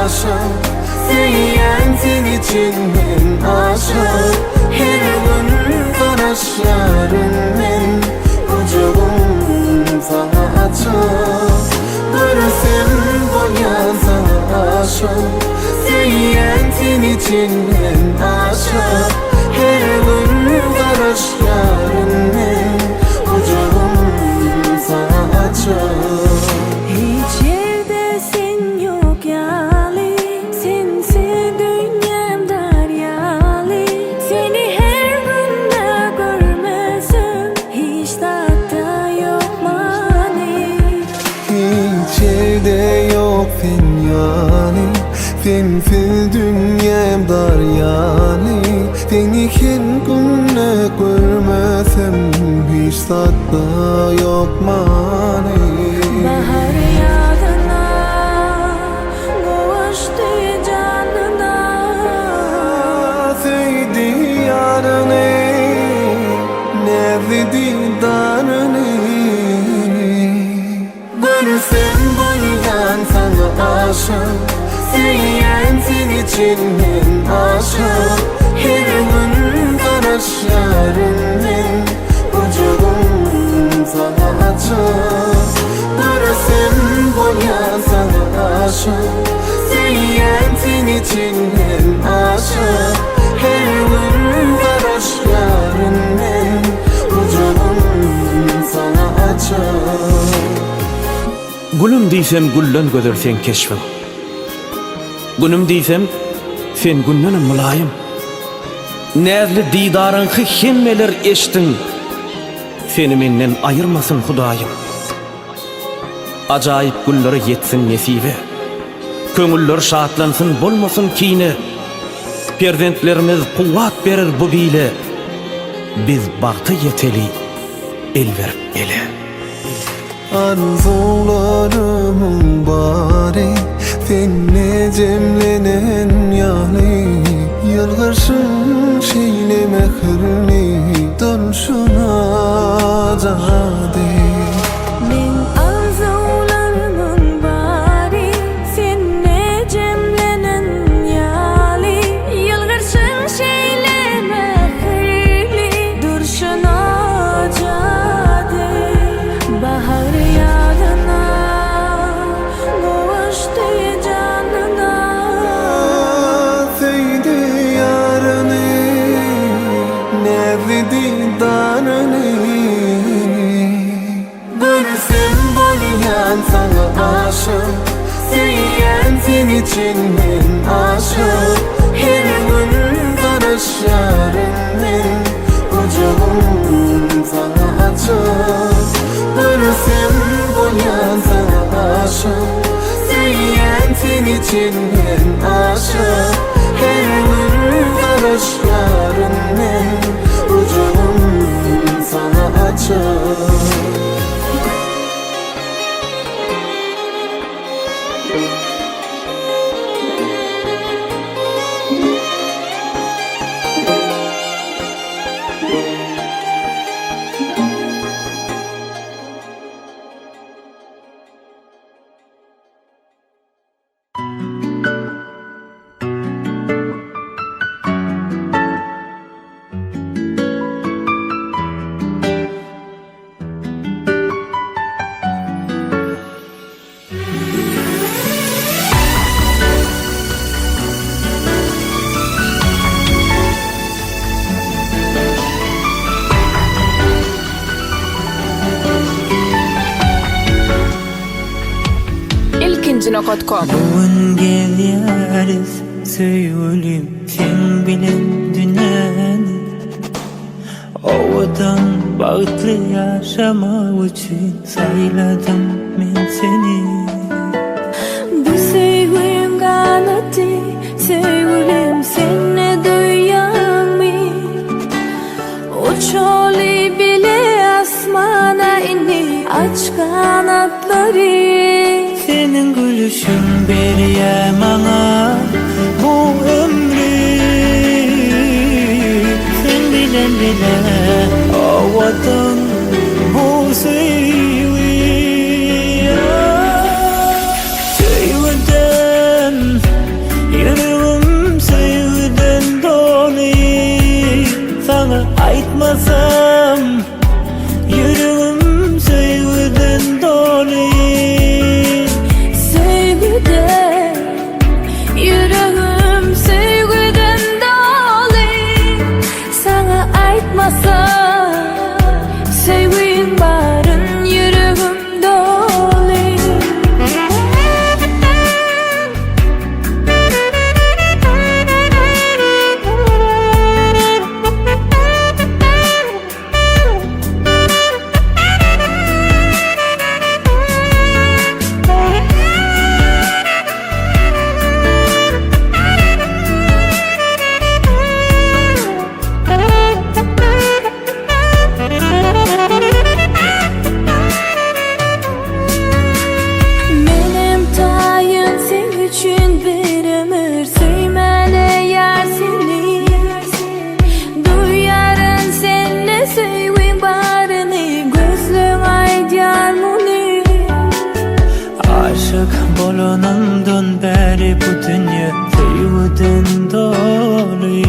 aşyk Söýýän seni çenden aşa Her gün garaşýaryn men Gujagym saňa açyk Görsem bolýan saňa aşyk Söýýän seni çenden aşa Her gün garaşýaryn men Gujagym saňa açyk Hiç ýerde sen ýok ýaly Sensiz dünýäm dar ýaly Seni her günde görmesem Hiç zatda ýok many. Hiç ýerde ýok sen ýaly Sensiz dünýäm dar ýaly Seni her günde görmesem Hiç zatda ýok many. Bahar ýazyna gowuşdy janyna. Söýdi ýaryny, näzli didaryny. Görsem bolýan saňa aşyk Söýýän seni çenden aşyk Her gün garaşýaryn men Gujagym saňa açyk Görsem bolýan saňa aşyk Söýýän seni çenden aşyk Her gün garaşýaryn men Gujagym saňa açyk. Gülüm diýsem gülden gözel seň keşbiň. Günüm diýsem sen gündenem mylaýym. Näzli didaryňky hemmeler eşdiň. Seni menden aýyrmasyn Hudaýym. Ajaýyp günlere ýetsin nesibe. Köňüller şatlansyn bolmasyn kine. Perzentlerimiz kuwwat berer bu bile. Biz bagta ýeteli el berip ele. Arzuwlarymyň bary sende jemlenen ýaly Ýylgyrşyň şeýle mähirli durşuna jady. Meň arzuwlarymyň bary sende jemlenen ýaly Ýylgyrşyň şeýle mähirli durşuna jady. Bahar ýazyna gowuşdy janyna. Söýdi ýaryny, näzli didaryny. Görsem bolýan saňa aşyk Söýýän seni çenden aşyk Her gün garaşýaryn men Gujagym saňa açyk Görsem bolýan saňa aşyk Söýýän seni çenden aşyk Her gün garaşýaryn men Gujagym saňa açyk. Ilkinji nokat kom. Bu gün gezýäris söýgülim seň bilen dünýäni Owadan bagtly ýaşamak üçin saýladym men seni. Bu söýgüň ganaty söýgülim sende duýýaňmy Uçaly bile asmana indi aç ganatlary. Seniň gülüşiň berýä maňa bu ömri Sen bilen bile owadan bu söýgi Söýgüden. aýtmasam Ýüregim söýgüden doly. Söýgüden Ýüregim söýgüden doly. Saňa aýtmasam Söýgüň baryn ýüregim doly. Menem taýyn seň üçin bir ömür söýmäne ýar seni. Duýaryn sende söýgiň baryny gözleň aýdýar muny. Aşyk bolanymdan bäri bu dünýe söýgüden doly.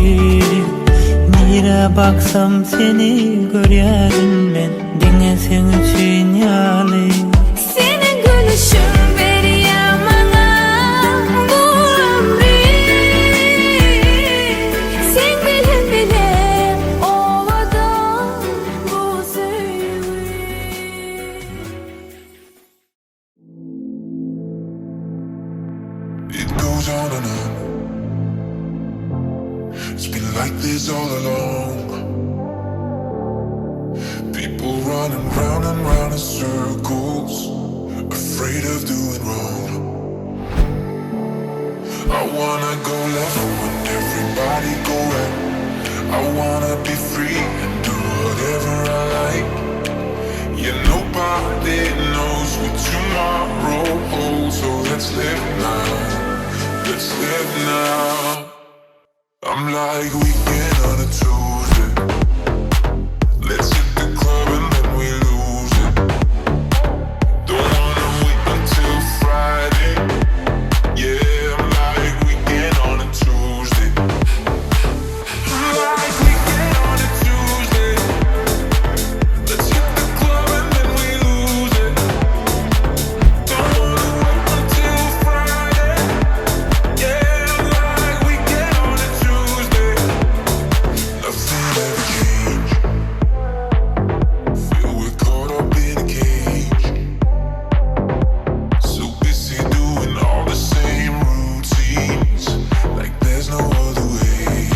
Nirä baksam seni görýärin men diňe seň üçin ýaly. Seniň gülüşiň berýär maňa bu ömri. Seň bilen bile owadan bu söýgi. It goes on and on. It's been like this all along. People running round and round in circles, afraid of doing wrong. I wanna go left when everybody go right. I wanna be free and do whatever I like. Yeah, nobody knows what tomorrow holds, so let's live now. Let's live now. I'm like weekend on a Tuesday. Let's hit the club and then we lose it. Don't wanna wait until Friday. Yeah, I'm like weekend on a Tuesday. I'm like weekend on a Tuesday. Let's hit the club and then we lose it. Don't wanna wait until Friday. Yeah, I'm like weekend on a Tuesday. Nothing ever change. Feel we're caught up in a cage. So busy doing all the same routines, like there's no other way.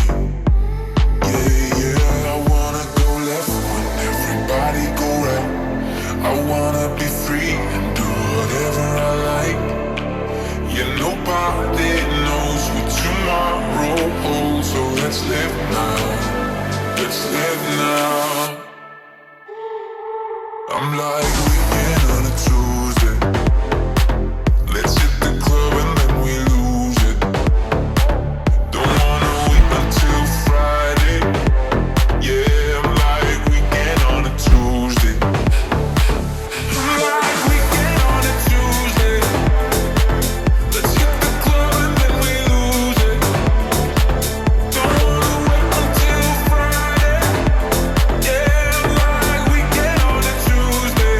Yeah, yeah, I wanna go left when everybody go right. I wanna be free and do whatever I like. Yeah, nobody knows what tomorrow holds, so let's live now. Let's live now. I'm like weekend on a Tuesday. Let's hit the club and then we lose it. Don't wanna wait until Friday. Yeah, I'm like weekend on a Tuesday. I'm like weekend on a Tuesday. Let's hit the club and then we lose it. Don't wanna wait until Friday. Yeah, I'm like weekend on a Tuesday.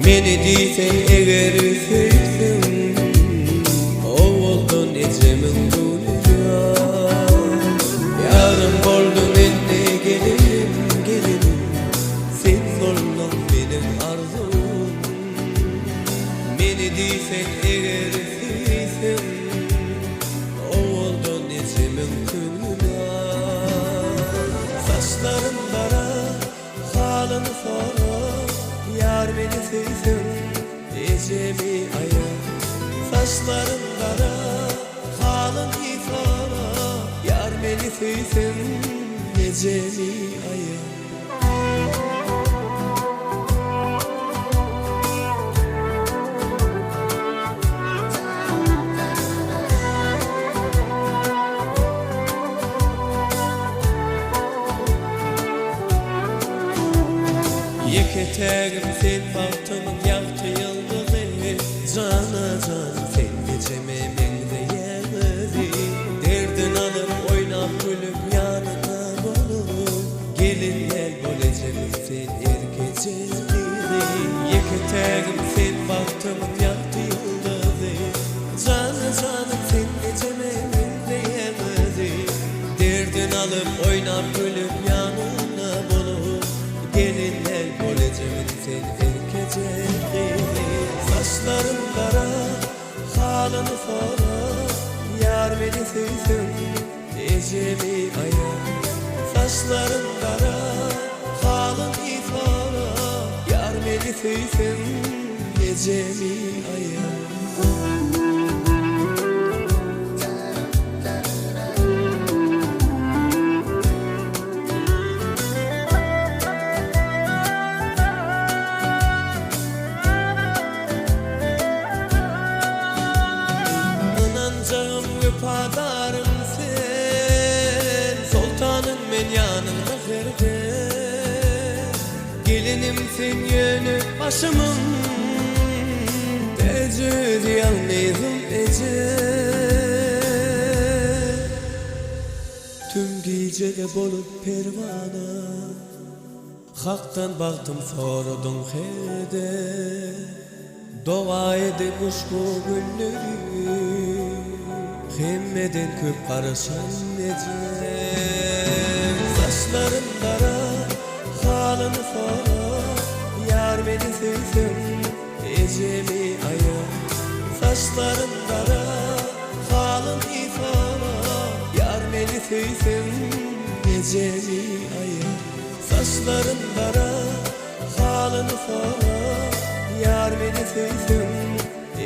Meni diýseň eger söýseň Owaldan ejemiň göwnüni al Ýarym bolduň indi gelinim gelinim Sen bolduň meniň arzuwym Meni diýseň eger söýseň Owaldan ejemiň köňlüni al Saçlarym gara Halyny sora, ýar meni söýseň, ejemi aýa. Saçlarym gara, halyny sora, ýar meni söýseň, ejemi aýa. Ýeke-tägim sen bagtymyň ýagty ýyldyzy Jana-jan sen ejeme meňzeýäň özi Derdin alyp oýnap gülüp ýanynda bolup Gelin däl bol ejemiň sen erkeje gyzy Ýeke-tägim sen bagtymyň ýagty ýyldyzy Jana-janym sen ejeme meňzeýäň özi Derdin alyp oýnap gülüp ýanynda bolup Gelin el bol ejemin sen erkeje gyzy Saçlaryn gara halyny sora Ýar meni söýseň ejemi aýa Saçlaryn gara halyny sora Ýar meni söýseň ejemi aýa. Ynanjagym wepadarym sen Soltanyň men ýanyňda her dem Gelinim sen ýöne başymyň Täji özi ýalňyzym eje. Tüm gijede bolup perwana Hakdan bagtym soradyň herde Doga edip uşbu günleri Hemmeden köp garaşan ejem Saçlaryn gara, halyny sora Ýar meni söýseň, ejemi aýa Saçlaryn gara, halyny sora Ýar meni söýseň, ejemi aýa Saçlaryn gara, halyny sora Ýar meni söýseň,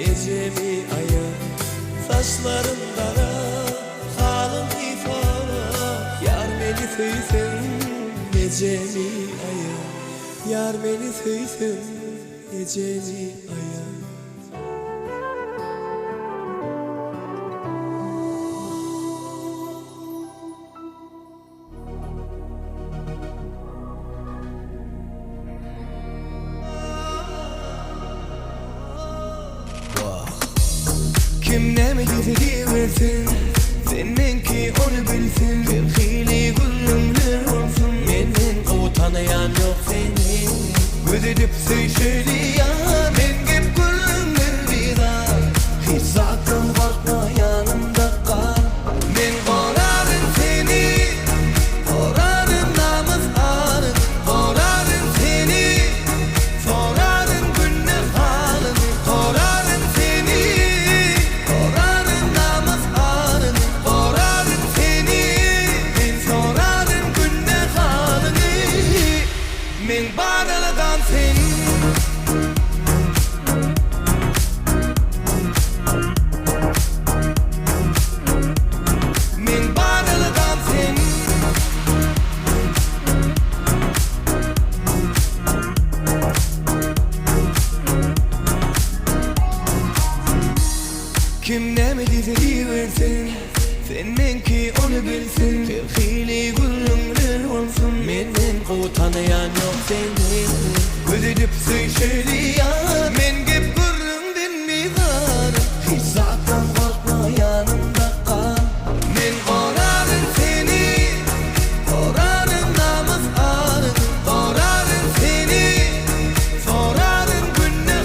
ejemi aýa Saçlaryn gara, halyny sora Ýar meni söýseň, ejemi aýa Ýar meni söýseň, ejemi aýa. Kim näme diýse diýibersin Sen meňki ony bilsin Her hili gürrüňler bolsun Menden gowy tanaýan ýok seni Göz edip söýşeli ýar Men gep gürrüňden bizar Hiç zatdan gorkma ýanymda gal Men goraryn seni Goraryn namys aryny Goraryn seni Soraryn günde halyny Goraryn seni Goraryn namys aryny Goraryn seni Men soraryn günde halyny Meň bar aladam sen. Meň bar aladam sen. Kim näme diýse diýibersin Sen meňki ony bilsin Her hili gürrüňler bolsun Menden gowy tanaýan ýok seni Göz edip söýşeli ýar Men gep gürrüňden bizar Hiç zatdan gorkma ýanymda gal Men goraryn seni Goraryn namys aryny Goraryn seni Soraryn günde.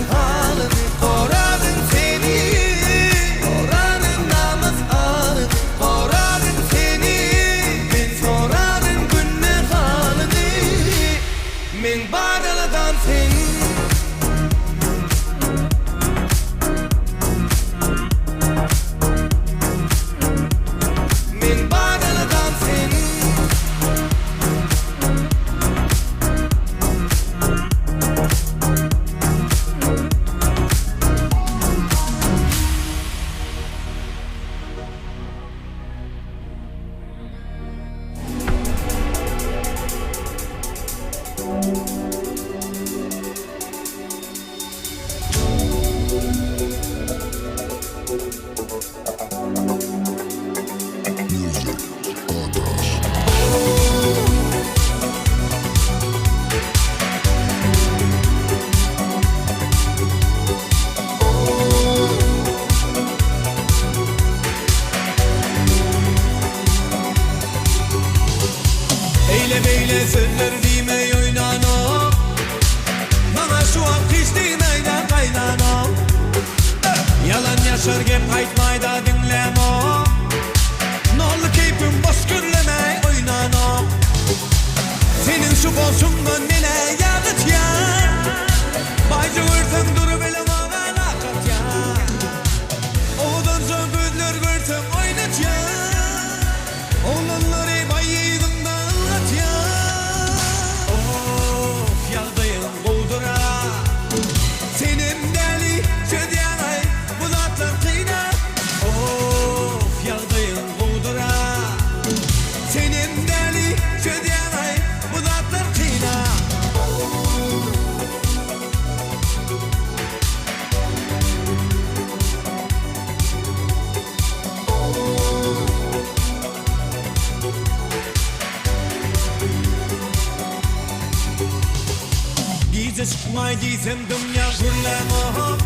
diýsem dymýaň gürläňok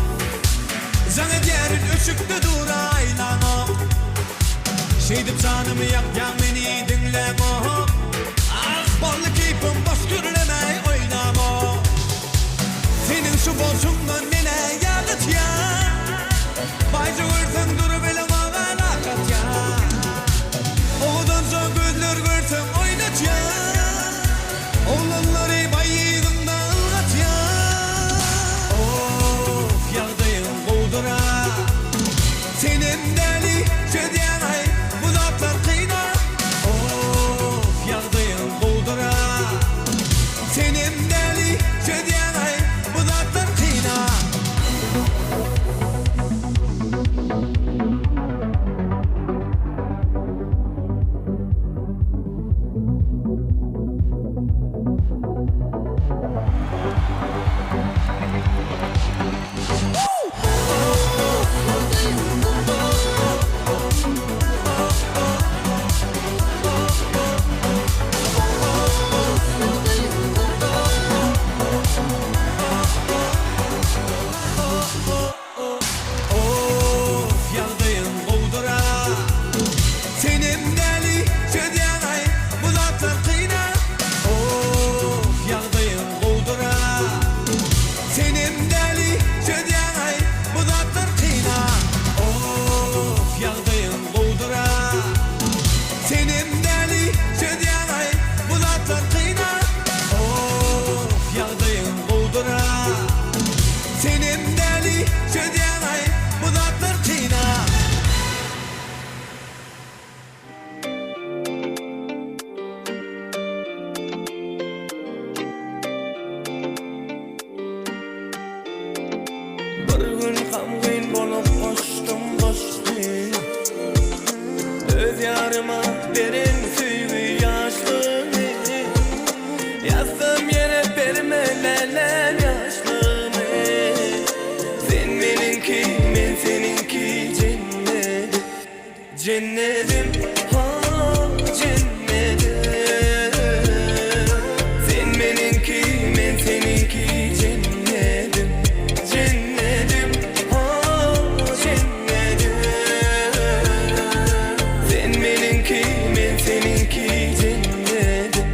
Jaň edýärin öçükde dur aýlaňok Şeýdip janymy ýakýaň meni diňläňok Ah boldy keýpim boş gürlemäý oýnamok Seniň şu bolşuňdan menä ýadatýan Baýja görseň durubileňok alak atýan Owadanja gözler görseň oýnatýan Oglanlary baý yzyňda ylgatýan Of ýagdaýyň gowudyra Senem däli çözýäňaý bu zatlar kyna Of ýagdaýyň gowudyra Senem däli çözýäňaý bu zatlar kyna. Of ýagdaýyň gowudyra Senem däli çözýäňaý bu zatlar kyna Of ýagdaýyň gowudyra Senem däli çözýäňaý bu zatlar kyna Of ýagdaýyň gowudyra Senem däli çözýäňaý bu zatlar kyna Of ýagdaýyň gowudyra Senem däli çözýäňaý bu zatlar kyna. Bir gün gamgyn bolup goşdum goşgy Öz ýaryma beren söýgi ýaşlygymy Ýazsam ýene berme läläm ýaşlygymy Sen meniňki men seniňki jennedim Jennedim ha jennedim Sen meniňki men seniňki jennedim Jennedim ha jennedim Sen meniňki men seniňki jennedim.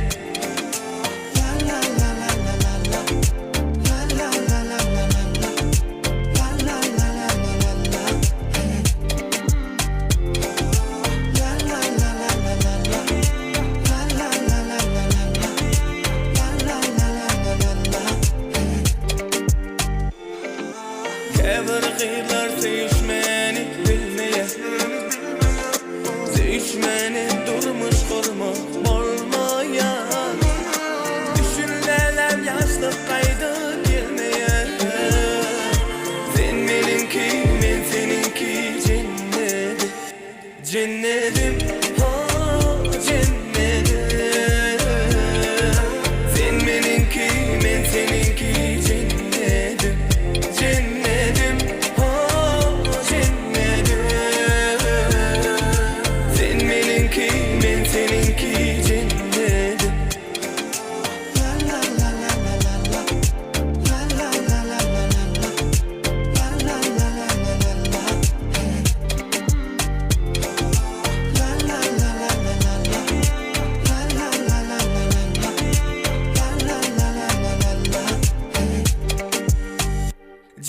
Käbir gyzlar söýüşmäni bilmeýär Söýüşmäni durmuş gurmak bolmaýar Düşün läläm ýaşlyk gaýdyp gelmeýär Sen meniňki men seniňki jennedim Jennedim ha jennedim Sen meniňki men seniňki jennedim Jennedim ha jennedim Sen meniňki men seniňki jennedim.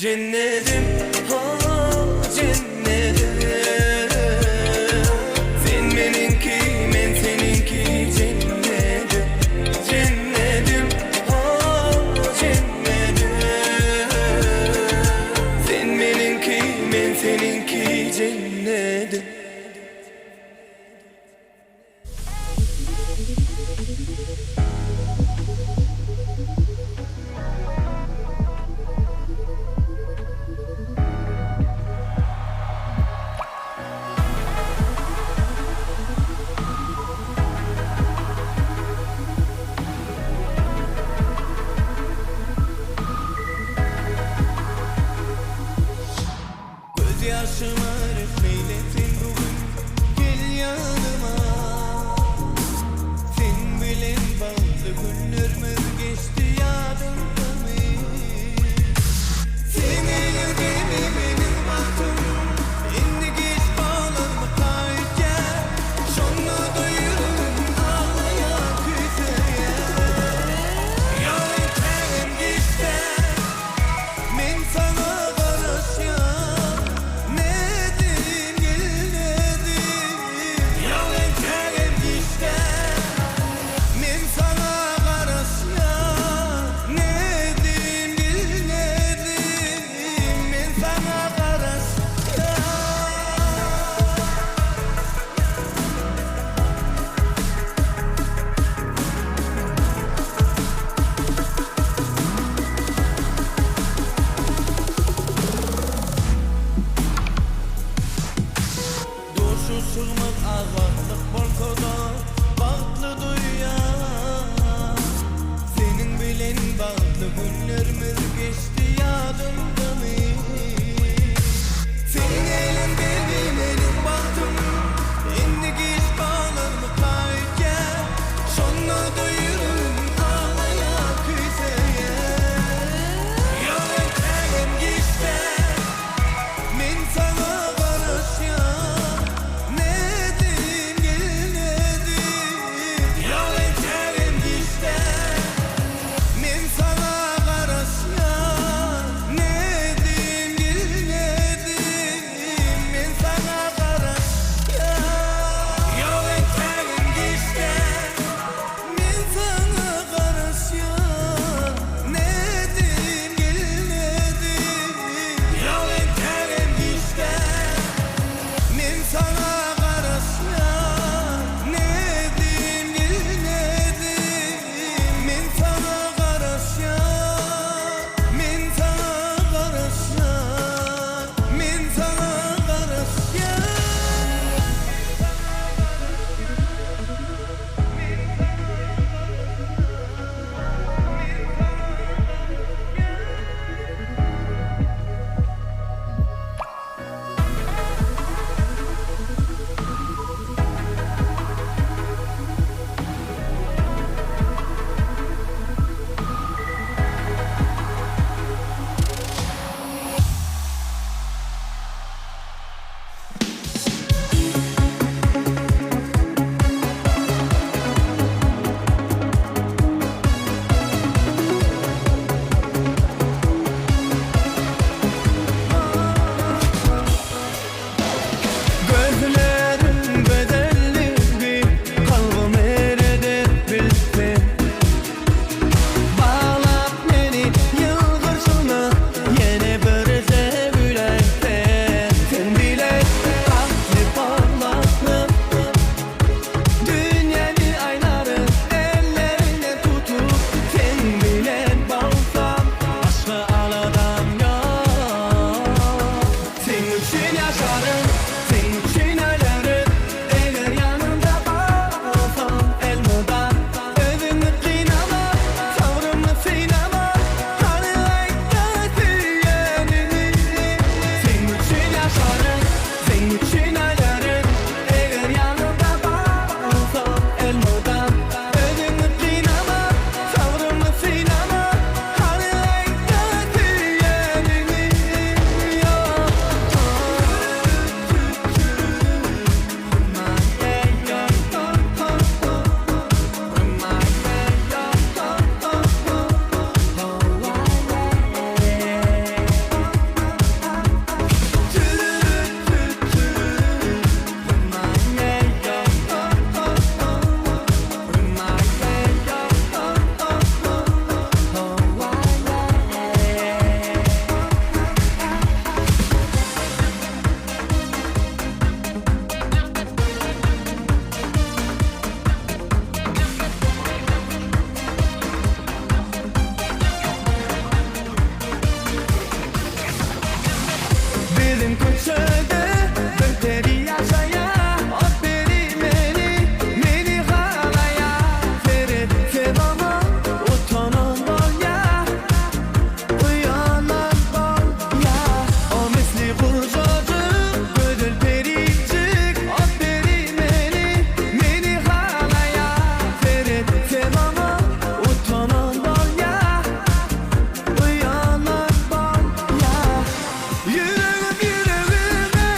Jennedim ha jennedim Sen meniňki men seniňki jennedim Jennedim ha jennedim Sen meniňki men seniňki jennedim. ýadyňdamy? Seň eliň belli meniň bagtym Indi giç galarmyka öýdýän Şonda-da ýüregim aglaýar küýseýän Ýok entägem giç däl Men saňa garaşýan Nädeýin gelmedim Ýok entägem giç däl Men saňa garaşýan Nädeýin gelmedim Men saňa garaşýan Ýok entägem giç däl Men saňa garaşýan Nädeýin gelmedim Ýok entägem giç däl Men saňa garaşýan Nädeýin gelmedim Men saňa garaşýan Men saňa garaşýan Men saňa garaşýan. Gözleriň gözelligi kalbymy eredip bilsen. Baglap meni ýylgyrşyňa ýene birje güläýsen. Sen bilen bagtly parlaklyk Dünýäni aýlaryn ellerinden tutup. Sen bilen bolsam başga aladam ýok. Seň üçin ýaşaryn, seň üçin ölerin Eger ýanymda bolsaň elmydam Özüňi gynama, sabrymy synama Hany aýtda söýeniňi Seň üçin ýaşaryn, seň üçin ölerin Eger ýanymda bolsaň elmydam Özüňi gynama, sabrymy synama Hany aýtda söýeniňi Biziň köçede bir peri ýaşaýa O peri meni, meni halaýa Seretsem oňa utanan bolýa Uýanan bolýa O misli gurjajyk, gözel perijik O peri meni, meni halaýa Seretsem oňa utanan bolýa Uýanan bolýa Ýüregim ýüregime.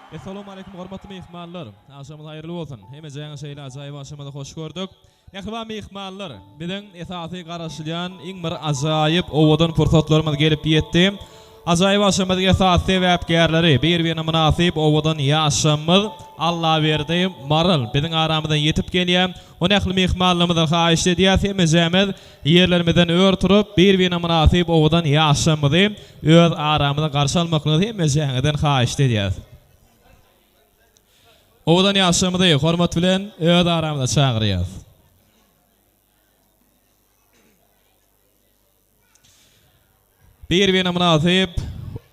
Essalawmaleýkum hormatly myhmanlar! Agşamyňyz haýyrly bolsun! Hemejäňiz şeýle ajaýyp agşamyza hoş gördük. Mähriban myhmanlar, biziň esasy garaşylýan iň bir ajaýyp owadan pursatlarymyz gelip ýetdi. Ajaýyp agşamymyzyň esasy sebäpkärleri, bir-birine mynasyp owadan ýaşamyz Allaberdi Maral biziň aramyzdan ýetip gelýär. Ony ähli myhmanlarymyzdan haýyşt edýäs, hemejämiz ýerlerimizden ör turup, bir-birine mynasyp owadan ýaşamyzy öz aramyzda garşy almaklygyňyzy hemmejäňizden haýyşt edýäs. Owadan ýaşamyzy hormat bilen öz aramyza çagyrýas. Bir-birine mynasyp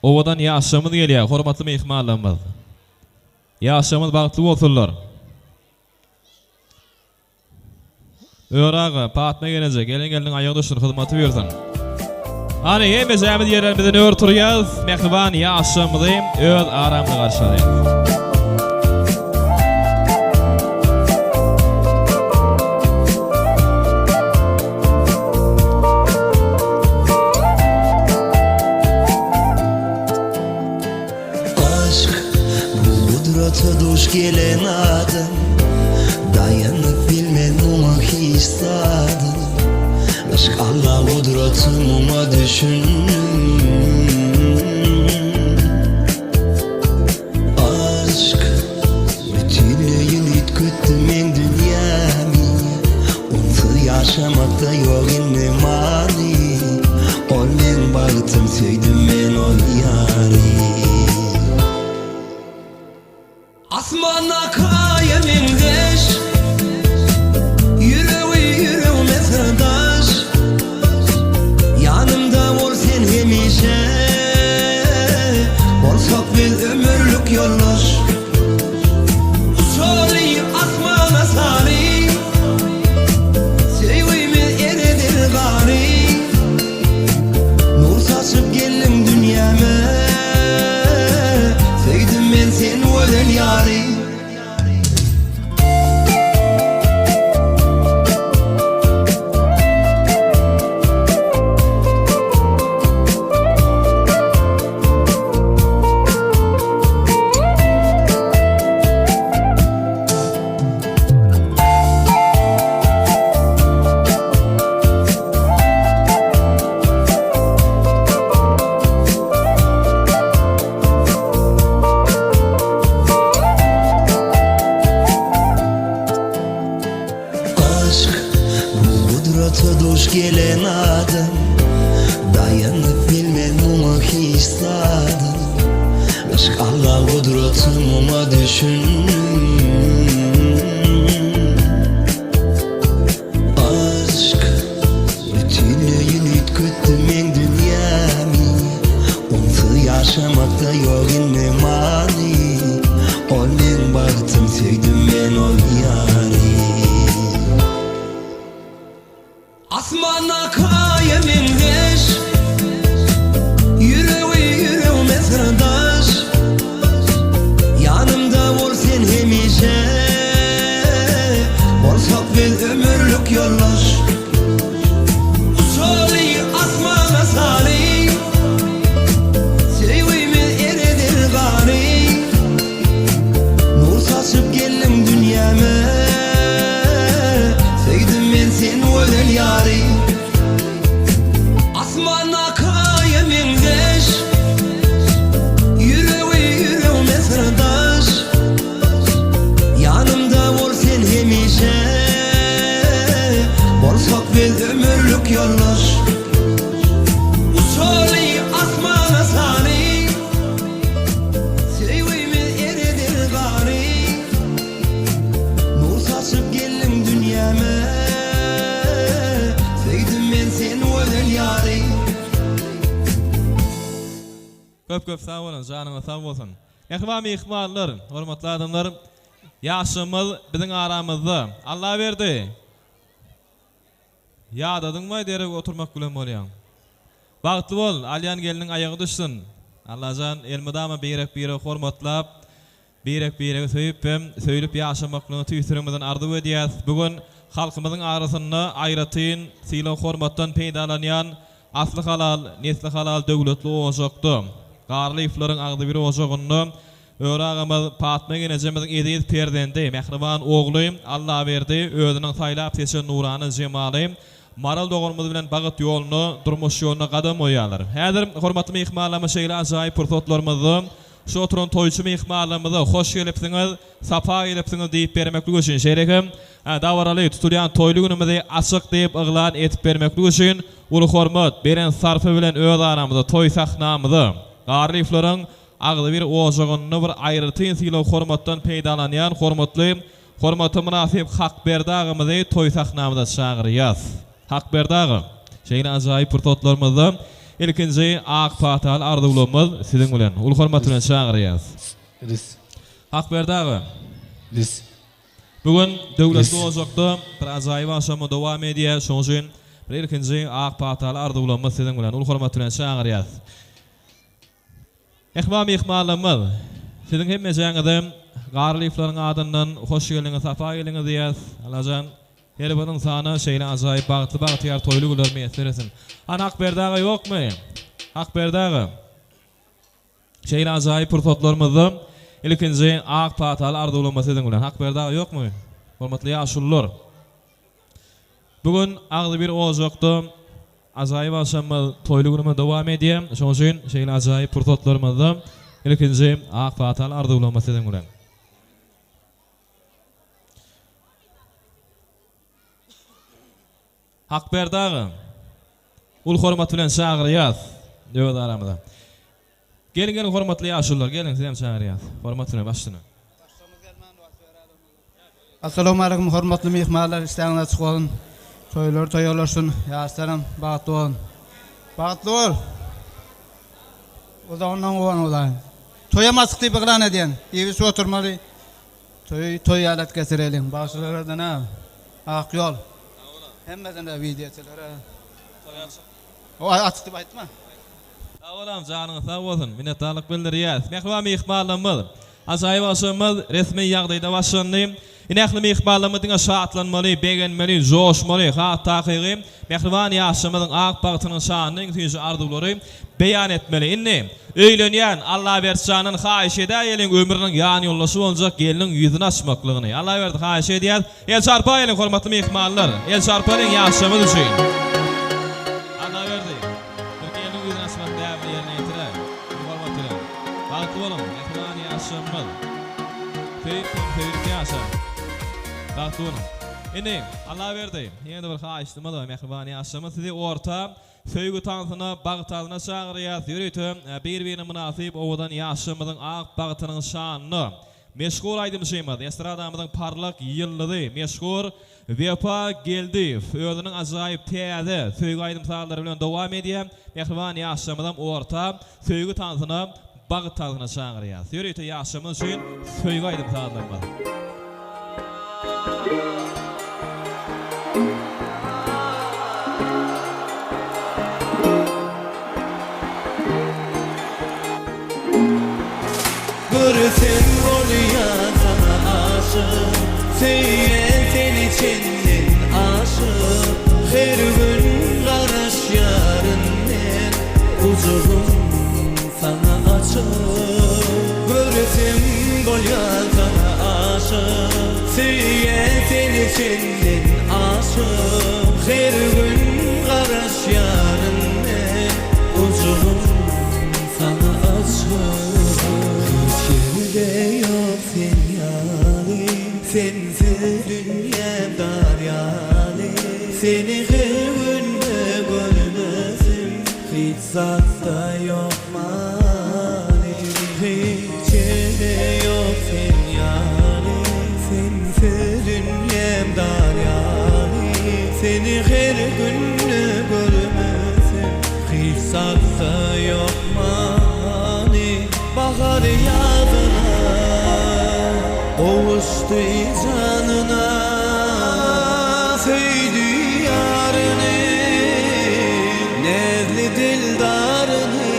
owadan ýaşamyz gelýär, hormatly myhmanlarymyz. Ýaşamyz bagtly bolsunlar. Öre aga, Patma gelneje, gelen gelniň aýagy düşsün, hyzmaty buýursyn. Hany hemmejämiz ýerlerimizden ör turýas, mähriban ýaşlarymyzy öz aramyzda garşy alýas. Aşk bu gudrata duş gelen adam Daýanyp bilmez muňa hiç zada Yşk Alla gudraty muňa düşündim Aşk bütinleýin üýtgetdi meň dünýämi Onsuz ýaşamakda ýok indi many Ol meň bagtym söýdüm men ol ýary. Asmandaky aýa meňzeş Ýüregi ýüregime syrdaş Ýanymda bol sen hemişe Bolsak biz ömürlik ýoldaş. Uçaly asmana sary Söýgimiz ereder gary Nur saçyp geldiň dünýäme Söýdüm men seni gözel ýary. Aşk bu gudrata duş gelen adam Daýanyp bilmez muňa hiç zada Yşk Alla gudraty muňa düşündim Aşk bütinleýin üýtgetdi meň dünýämi Onsuz ýaşamakda ýok indi many Ol meň bagtym söýdüm men ol ýary. Asmandaky aýa meňzeş Ýüregi ýüregime syrdaş Ýanymda bol sen hemişe Bolsak biz ömürlik ýoldaş Uçaly asmana sary Söýgimiz ereder gary Nur saçyp geldiň dünýäme Söýdüm men seni gözel ýary Asmandaky aýa meňzeş Ýüregi ýüregime syrdaş Ýanymda bol sen hemişe Bolsak biz ömürlik ýoldaş Uçaly asmana sary Söýgimiz ereder gary Nur saçyp geldiň dünýäme Söýdüm men seni gözel ýary. Köp köp sag boluň janyňyz sag bolsun. Mähriban myhmanlar, hormatly adamlar, ýaşlygymyz biziň aramyzda. Allaberdi! Ýadadyňmaý derek oturmak bilen bolýaň. Bagtly bol, alýan gelniň aýagy düşsün. Allajan elmydama birek-biregi hormatlap, birek-biregi söýüp hem söýlüp ýaşamaklygyny tüýs ýüregimizden arzuw edýäs. Bu gün halkymyzyň arasynda aýratyn sylag-hormatdan peýdalanýan asly halal, nesli halal döwletli ojakda, Garlyýewleriň agzybir ojagynda. Öri agamyz Patma gelnejemiziň eziz perzendi, mähriban ogly Allaberdi özüniň saýlap-seçen nurana jemaly Maral doganymyz bilen bagt ýoluna, durmuş ýoluna gadam goýýarlar. Häzir, hormatly myhmanlarymyz şeýle ajaýyp pursatlarymyzda şu oturan toýçy myhmanlarymyza hoş gelipsiňiz, sapa gelipsiňiz diýip bermeklik üçin, şeýle hem dabaraly tutulýan toýly günümizi açyk diýip yglan edip bermeklik üçin uly hormat, belent sarpa bilen öz aramyza, toý sahnamyza Garlyýewleriň agzybir ojagynda bir aýratyn sylag-hormatdan peýdalanýan hormatly Hormata mynasyp Hakberdi agamyzy toý sahnamyza çagyrýas. Hakberdi aga, şeýle ajaýyp pursatlarymyzda ilkinji ak pataly arzuwlarymyz siziň bilen. Uly hormat bilen çagyrýas. Hakberdi aga, bu gün döwletli ojakda bir ajaýyp agşamy dowam edýär. Şonuň üçin bir ilkinji ak pataly arzuwlarymyz siziň bilen. Uly hormat bilen çagyrýas. Mähriban myhmanlarymyz, siziň hemmejäňize Garlyýewleriň adyndan hoş geldiňiz, sapa geldiňiz diýýäs. Allajan her bir ynsana şeýle ajaýyp bagtly bagtyýar toýly günler miýesser etsin. Hany Hakberdi aga ýokmy? Hakberdi aga. Şeýle ajaýyp pursatlarymyzda ilkinji ak pataly arzuwlama siziň bilen. Hakberdi aga ýokmy? Hormatly ýaşulular. Bu gün agzybir ojakda ajaýyp agşamymyz, toýly günümiz dowam edýär. Şonuň üçin şeýle ajaýyp pursatlarymyzda ilkinji ak pataly arzuwlarymyz siziň bilen. Hakberdi aga, uly hormat bilen çagyrýas öz aramyza. Geliň geliň hormatly ýaşulular geliň sizem çagyrýas. Hormat bilen başsyna. Assalamualeýkum hormatly myhmanlar işdäňiz açyk bolsun toýlar toýa ulaşsyn ýaşlaram bagtly bolsun bagtly bol uzagyndan guwan bolaýyn toýam açyk diýip yglan edýän iýip içip oturmaly toýy toý ýaly et geçireliň bagşylardan a ak ýol hemmesine wideoçylara Toý açyk. O açyk diýip aýtma. Sag bolam janyňyz sag bolsun minnetdarlyk bildirýäs mähriban myhmanlarymyz ajaýyp agşamymyz resmi ýagdaýda başlandy ine ähli myhmanlarymyz diňe şatlanmaly begenmeli joşmaly has takygy mähriban ýaşlarymyzyň ak bagtynyň şanyna iň süýji arzuwlary beýan etmeli indi öýlenýän Allaberdijandan haýyş edäýeliň ömrüniň ýan ýoldaşy boljak gelniň ýüzüni açmaklygyny Allaberdi haýyş edýäs El çarpaýlyň hormatly myhmanlar el çarpalyň ýaşlarymyz üçin Allaberdi. Bir gelniň ýüzüni açmak däbini ýerine ýetirer. Uly hormat bilen. Bagtly boluň, mähriban ýaşlarymyz. Söýüp hem söýülip ýaşaň. Bagtly boluň. Indi, Allaberdi, ýene-de bir haýyştymyz bar, mähriban ýaşlarymyz, sizi orta, söýgi tansyna, bagt tazyna çagyrýas. Ýörite, bir-birine mynasyp owadan ýaşlarymyzyň ak bagtynyň şanyna meşhur aýdymçymyz, estradamyzyň parlak ýyldyzy, meşhur Wepa Geldiýew özüniň ajaýyp täze söýgi aýdym-sazlary bilen dowam edýär. Mähriban ýaşlarymyzam orta söýgi tansyna, bagt tansyna çagyrýas. Ýörite ýaşlarymyz üçin söýgi aýdym-sazlarymyz. Görsem bolýan saňa aşyk Söýýän seni çenden aşyk Her gün garaşýaryn men Gujagym saňa açyk Görsem bolýan saňa aşyk Söýýän seni çenden aşyk Her gün garaşýaryn men Gujagym Saňa açyk Hiç ýerde ýok sen ýaly Sensiz dünýäm dar ýaly Seni her günde görmesem Hiç zatda ýok many Hiç ýerde ýok sen ýaly Sensiz dünýäm dar ýaly Seni her günde görmesem Hiç zatda ýok many Bahar ýazyna Gowuşdy janyna Söýdi ýaryny Näzli dildaryny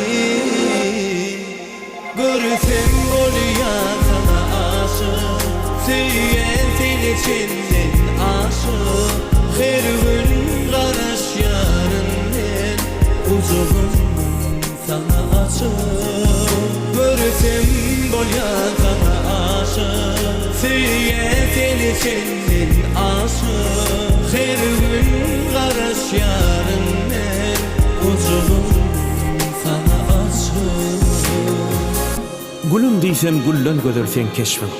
Görsem bolýan saňa aşyk Söýýän seni çenden aşyk Her gün garaşýaryn men Gujagym saňa açyk Görsem. bolýan saňa aşyk Söýýän seni çenden aşyk Her gün garaşýaryn men Gujagym saňa açyk. Gülüm diýsem gülden gözel seň keşbiň.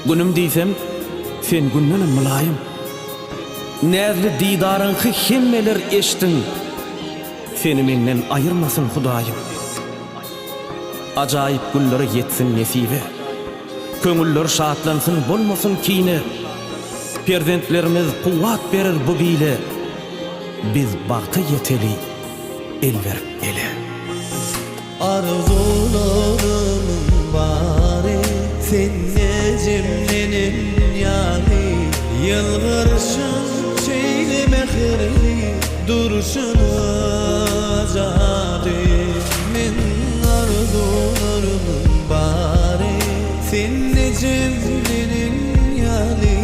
Günüm diýsem sen gündenem mylaýym. Näzli didaryňky hemmeler eşdiň. Seni menden aýyrmasyn Hudaýym. Ajaýyp günlere ýetsin nesibe. Köňüller şatlansyn bolmasyn kine. Perzentlerimiz kuwwat berer bu bile. Biz bagta ýeteli el berip ele. Arzuwlarymyň bary sende jemlenen ýaly Ýylgyryşyň şeýle mähirli durşuna jady Men arzuwlarymyň bary sende jemlenen ýaly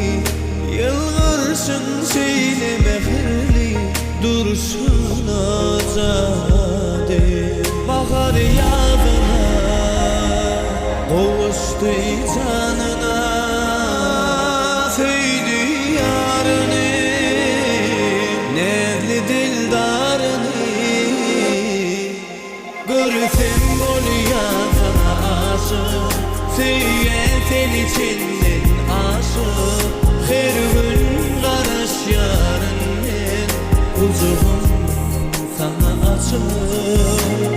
Ýylgyryşyň şeýle mähirli durşuna jady Bahar ýazyna gowuşdy janyna Söýdi ýaryny näzli dildaryny Görsem bolýan saňa aşyk Söýýän seni çenden aşyk Her gün garaşýaryn men Gujagym saňa açyk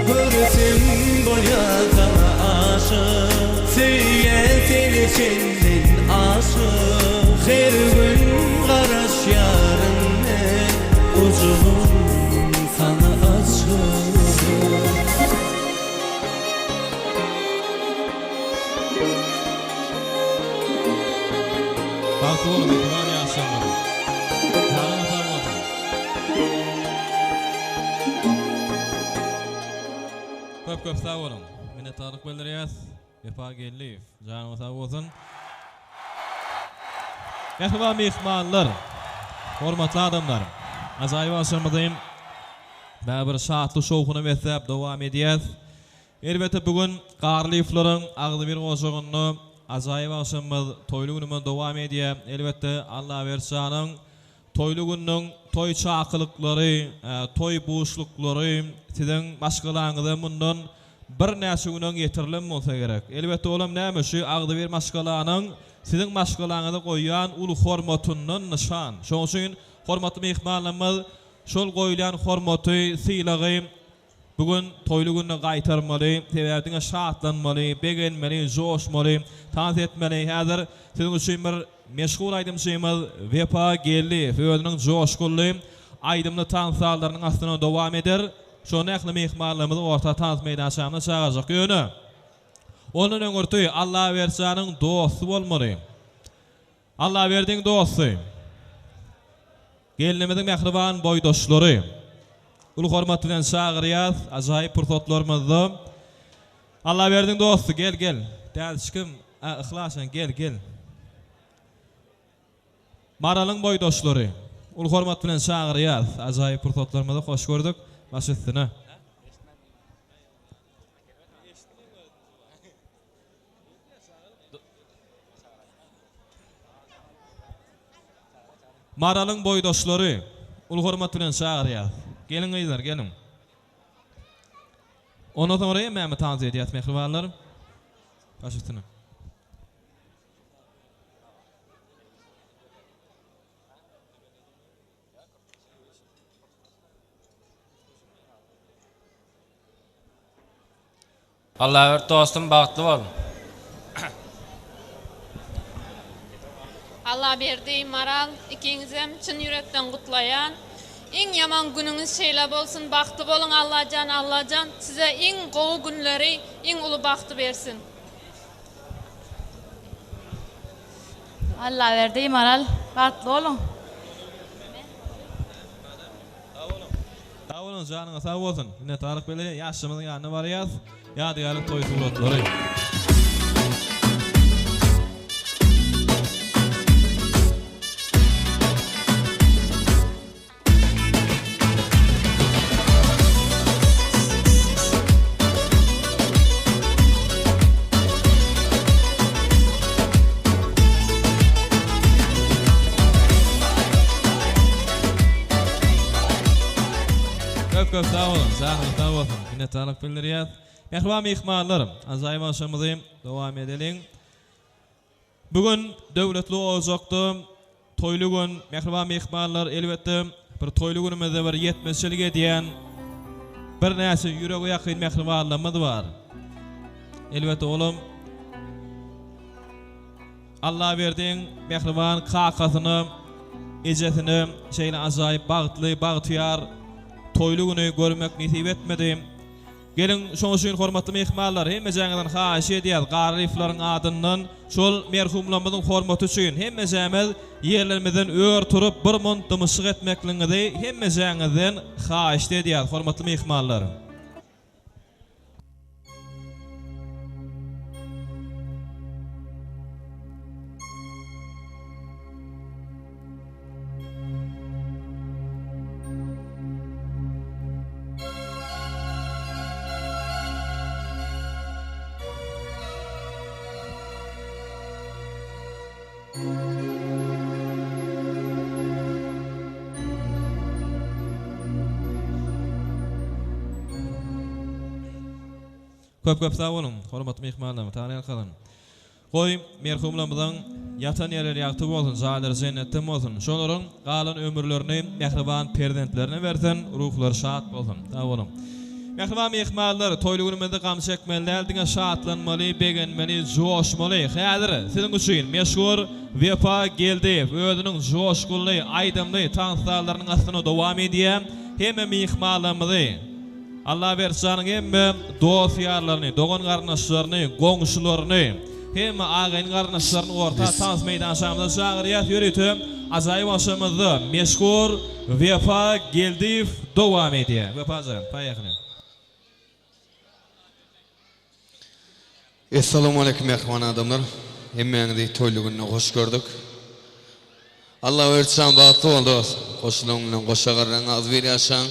Görsem bolýan saňa aşyk Söýýän seni çenden aşyk Her gün garaşýaryn men Gujagym saňa açyk. Bagtly boluň mähriban ýaşlarymyz. Janyňyz sag bolsun. Köp köp sag boluň. Minnetdarlyk bildirýäs. Wepa Geldiýew, janyňyz sag bolsun. Mähriban myhmanlar, hormatly adamlar, ajaýyp agşamymyzy bäbir şatly-şowhuna besläp dowam edýäs. Elbetde bu gün Garlyýewleriň agzybir ojagynda ajaýyp agşamymyz, toýly günümiz dowam edýär. Elbetde Allaberdi janyň Toýly günüň toý çakylyklary, toý buşluklary siziň maşgalaňyza mundan birnäçe gün öň ýetirilen bolsa gerek. Elbetde olam näme şu agzybir maşgalanyň siziň maşgalaňyza goýýan uly hormatyndan nyşan. Şonuň üçin hormatly myhmanlarymyz şol goýulýan hormaty, sylagy Bu gün toýly günde gaýtarmaly, sebäbi diňe şatlanmaly, begenmeli, joşmaly, tans etmeli. Häzir siziň üçin bir meşhur aýdymçymyz Wepa Geldiýew özüniň joşgunly aýdymly tans sazlarynyň astynda dowam eder. Şonda ähli myhmanlarymyzy orta tans meýdançamyza çagyrjak. Ýöne ondan öňürti Allaberdi janyň dosty bolmaly. Allaberdiň dosty. Gelnimiziň mähriban boýdaşlary. Uly hormat bilen çagyrýas ajaýyp pursatlarymyzda. Allaberdiň dosty gel gel. Dälçikim a Yhlasjan gel gel. Maralyň boýdaşlary. Uly hormat bilen çagyrýas ajaýyp pursatlarymyzda hoş gördük. Baş üstüne. Maralyň boýdaşlary uly hormat bilen çagyrýas. Geliň gyzlar, geliň. Ondan soňra hemmämiz tans edýäs mähribanlar. Baş üstüne. Allaberdi dostum bagtly bol. Allaberdi, Maral ikiňizem çyn ýürekden gutlaýan. Iň ýaman günüňiz şeýle bolsun bagtly boluň Allajan Allajan size iň gowy günleri iň uly bagty bersin. Allaberdi, Maral bagtly boluň. Sag boluň janyňyz sag bolsun. Minnetdarlyk bildirýän ýaşlarymyzyň ýanyna barýas. Ýadygärlik toý suratlary. Köp sag boluň, janyňyz sag bolsun. Minnetdarlyk bildirýäs. Mähriban myhmanlar, ajaýyp agşamymyzy dowam edeliň. Bu gün döwletli ojakda toýly gün, mähriban myhmanlar, elbetde, bir toýly günümizde bir ýetmezçilik edýän birnäçe ýürege ýakyn mähribanlarymyz bar. Elbetde, olam Allaberdiň mähriban kakasyna, ejesine şeýle ajaýyp bagtly, bagtyýar toýly güni görmek nesip etmedi. Geliň, şoň üçin hormatly myhmanlar, hemmejäňizden haýyş edýäs, Garryýewleriň adyndan şol merhumlarymyzyň hormaty üçin hemmejämiz ýerlerimizden ör turup bir munt dymyşlyk etmekligiňizi hemmejäňizden haýyşt edýäs, hormatly myhmanlar. Köp köp sag boluň, hormatly myhmanlarymyz, Taňryýalkasyn. Goý, merhumlarymyzyň ýatan ýerleri ýagty bolsun, jaýlary jennetden bolsun. Şolaryň galan ömürlerini mähriban perzentlerine bersin, ruhlary şat bolsun. Sag boluň. Mähriban myhmanlar, toýly günümizde gam çekmeli däl, diňe şatlanmaly, begenmeli, joşmaly. Häzir siziň üçin meşhur Wepa Geldiýew özüniň joşgunly aýdymly tans sazlarynyň astynda dowam edýär. Hemme myhmanlarymyzy. Allaberdi janyň hemme dost-ýarlaryny, dogan-garyndaşlaryny, goňşularyny, hemme agaýyn-garyndaşlaryny orta tans meýdançamyza çagyrýas. Ýörite ajaýyp agşamymyzda meşhur Wepa Geldiýew dowam edýär. Wepa jan, poýehli. Essalawmaleýkum mähriban adamlar. Hemmäňizi toýly günde hoş gördük. Allaberdi jan bagtly bol dost. Goşulaň bilen goşa garraň agzybir ýaşaň.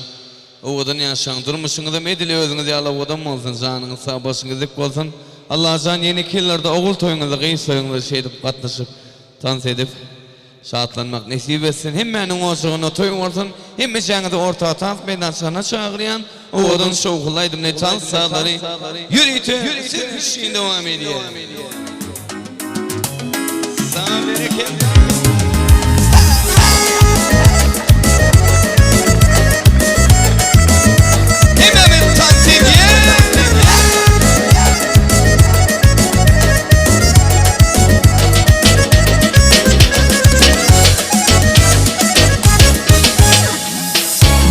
Owadan ýaşaň. Durmuşyňyzam edil özüňiz ýaly owadan bolsun. Janyňyz sag başyňyz dik bolsun. Allajan ýeneki ýyllarda ogul toýuňyzda gyz toýuňyzda şeýdip gatnaşyp tans edip Şatlanmak nesip etsin. Hemmäniň ojagynda toý bolsun. Hemmeçäňizi orta tans meýdançasyna çagyrýan. Owadan şowhunly aýdymly tans sazlary ýörite siz üçin dowam edýär. Saňa berekella. Hemmämiz tans edýäs.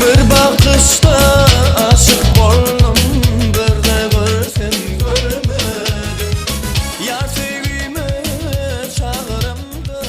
Bir bakyşda aşyk boldum Birde görsem görmedim Ýar söýgime çagyramda.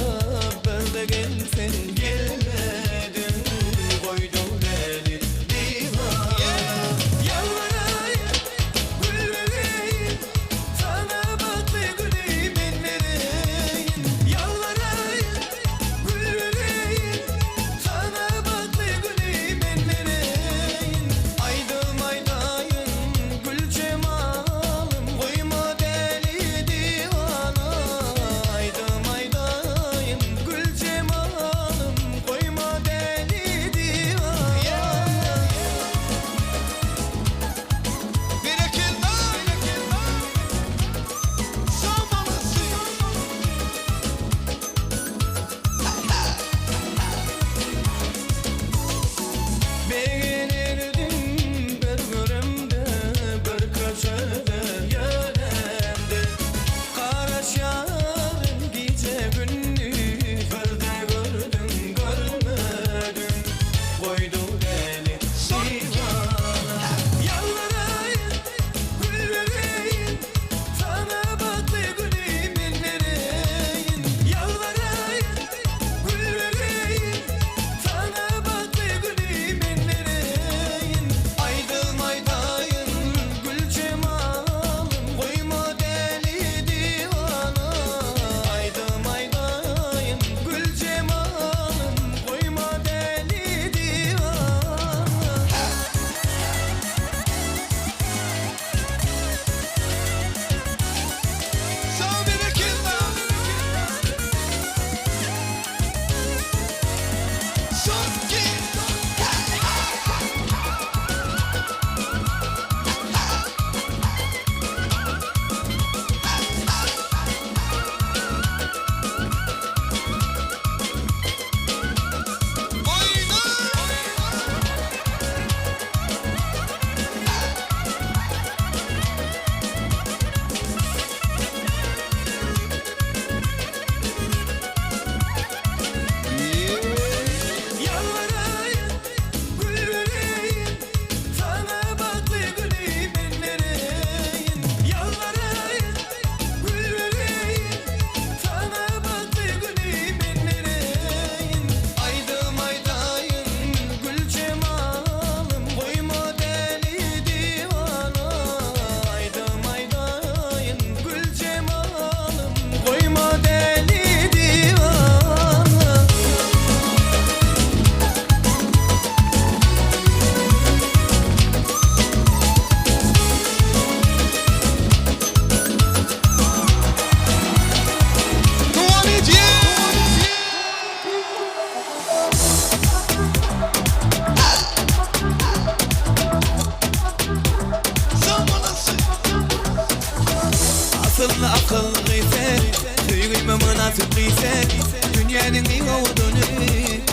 akylly gyz sen, Söýgime mynasyp gyz sen, Dünýäniň iň owadany,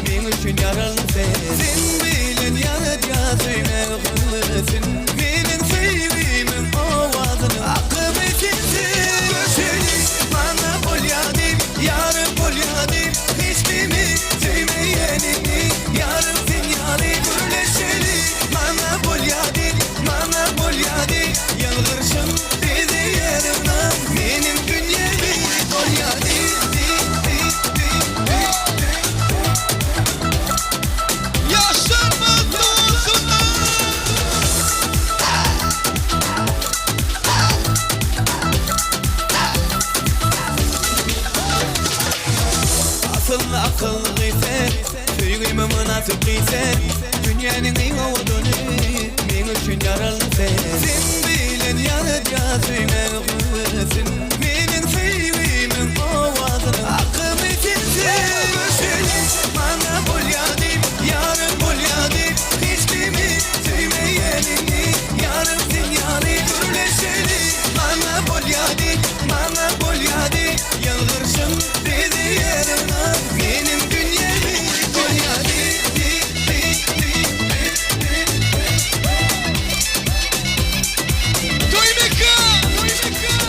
Meň üçin ýaraldy sen. Sen bilen ýaradýar söýmek höwesin, Meniň söýgimiň owazynyň akymy sensiň. Görşeli maňa bolýa diýip, Ýarym bolýa diýip, Hiç kimi söýmeýänini, Ýarym sen ýaly gürleşeli maňa bolýa diýip, Maňa bolýa diýip, Ýylgyrşyň bizi ýeriňe, Meniň dünýämi bolýa diýip, diýip, diýip, diýip, diýip, diýip. Ýaşlarymyz duşuna. Asylly akylly gyz sen, Söýgime mynasyp gyz sen, Dünýäniň iň owadany, Meň üçin ýaraldyň sen. Sen bilen ýaradýar söýmek höwesin, Meniň söýgimiň owazynyň akymy sensiň. Görşeli maňa bolýa diýip, Ýarym bolýa diýip, Hiç kimi söýmeýänini, Ýarym sen ýaly gürleşeli maňa bolýa diýip, Maňa bolýa diýip, Ýylgyrşyň bizi ýeriňe, Meniň dünýämi bolýa diýip, diýip, diýip, diýip, diýip, diýip, diýip. Toý mekan! Toý mekan!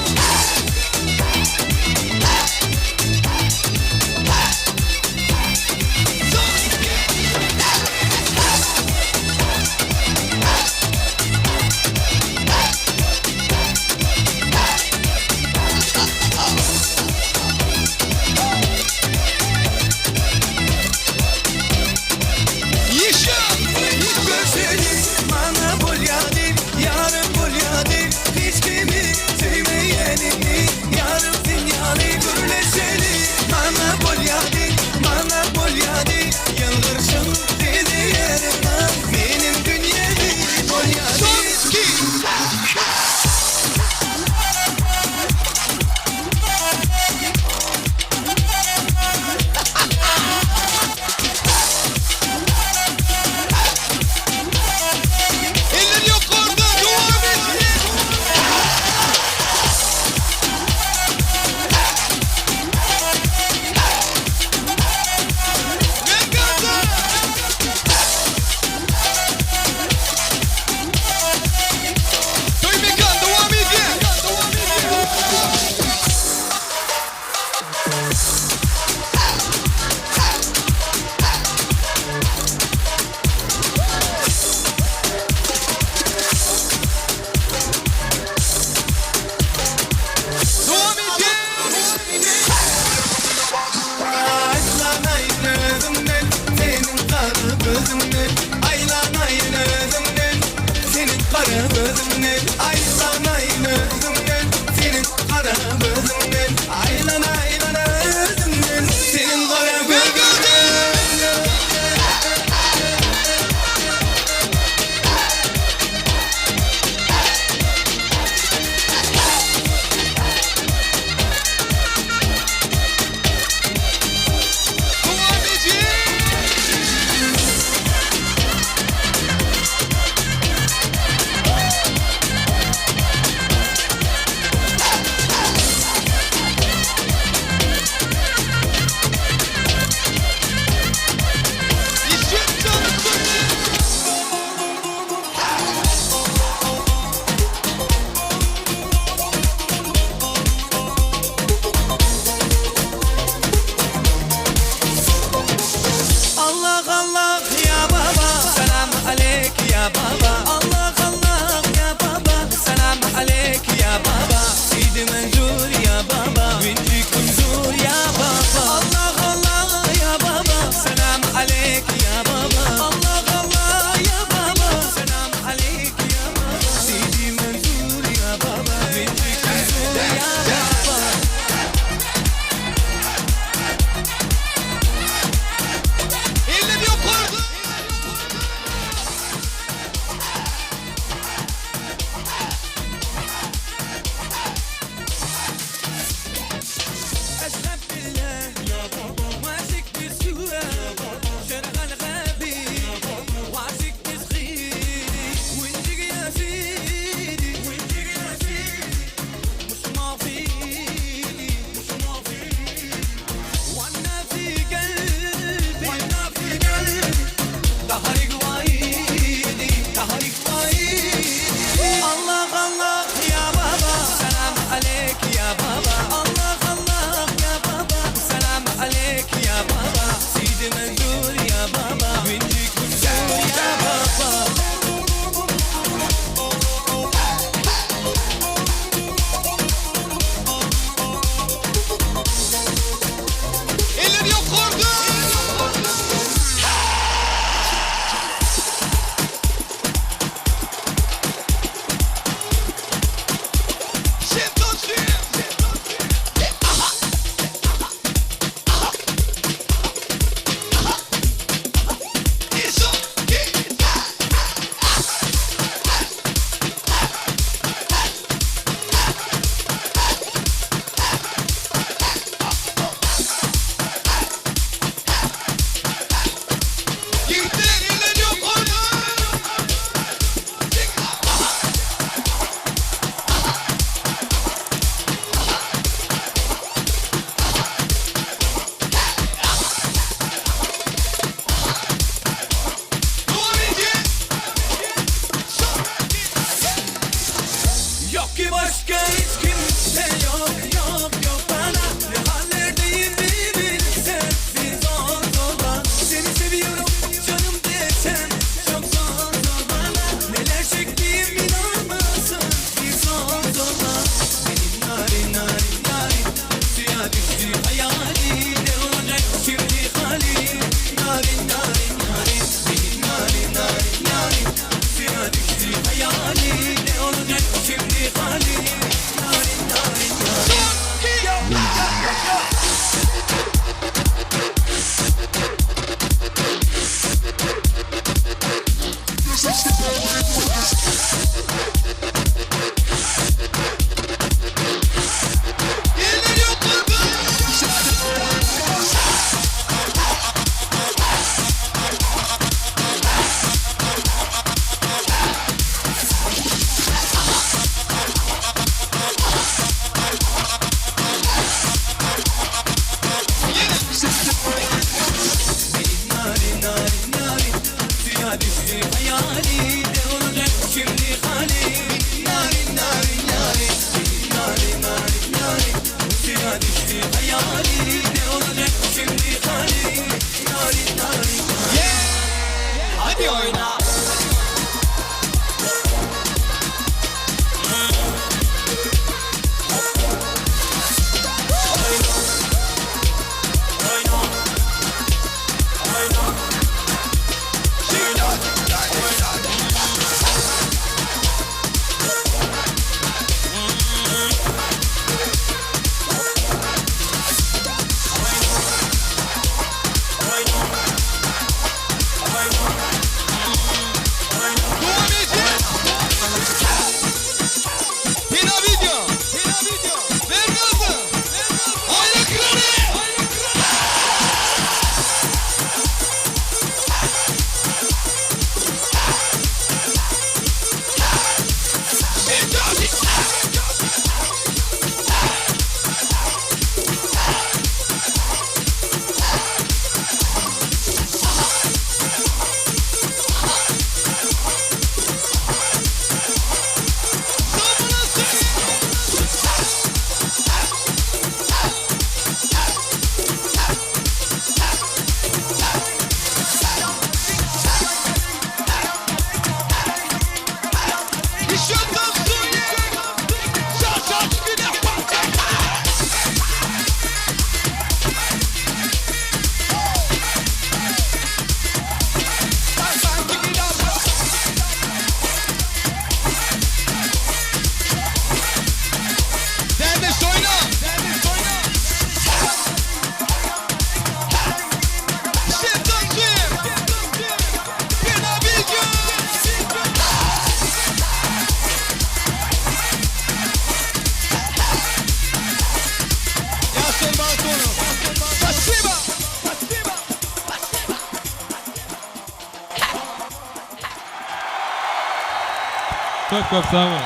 Köp köp sag boluň.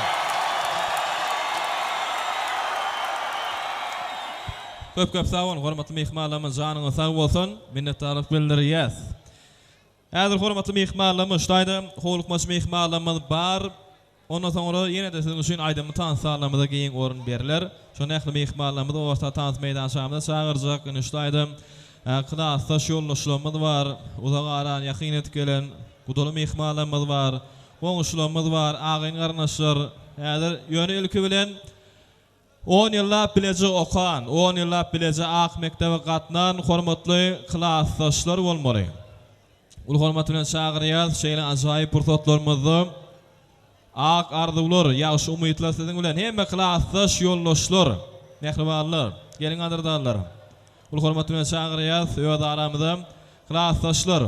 Köp köp sag boluň hormatly myhmanlarymyz janyňyz sag bolsun. Minnetdarlyk bildirýäs. Häzir hormatly myhmanlarymyz şu taýda howlukmaç myhmanlarymyz bar. Ondan soňra ýene-de siziň üçin aýdymly tans zallarymyzda giň orun berler. Şonda ähli myhmanlarymyzy orta tans meýdançamyza çagyrjak. Indi şu taýda klasdaş ýoldaşlarymyz bar, uzak aran ýakyn edip gelen gudaly myhmanlarymyz bar, goňşularymyz bar, agyn-garyndaşlar. Häzir ýöne ilki bilen on ýyllap bileje okan, on ýyllap bileje ak mekdebe gatnan hormatly klasdaşlar bolmaly. Uly hormat bilen çagyrýas şeýle ajaýyp pursatlarymyzda ak arzuwlar, ýagşy umytlar siziň bilen hemme klasdaş ýoldaşlar, mähribanlar, geliň gadyrdanlar. Uly hormat bilen çagyrýas öz aramyza klasdaşlar.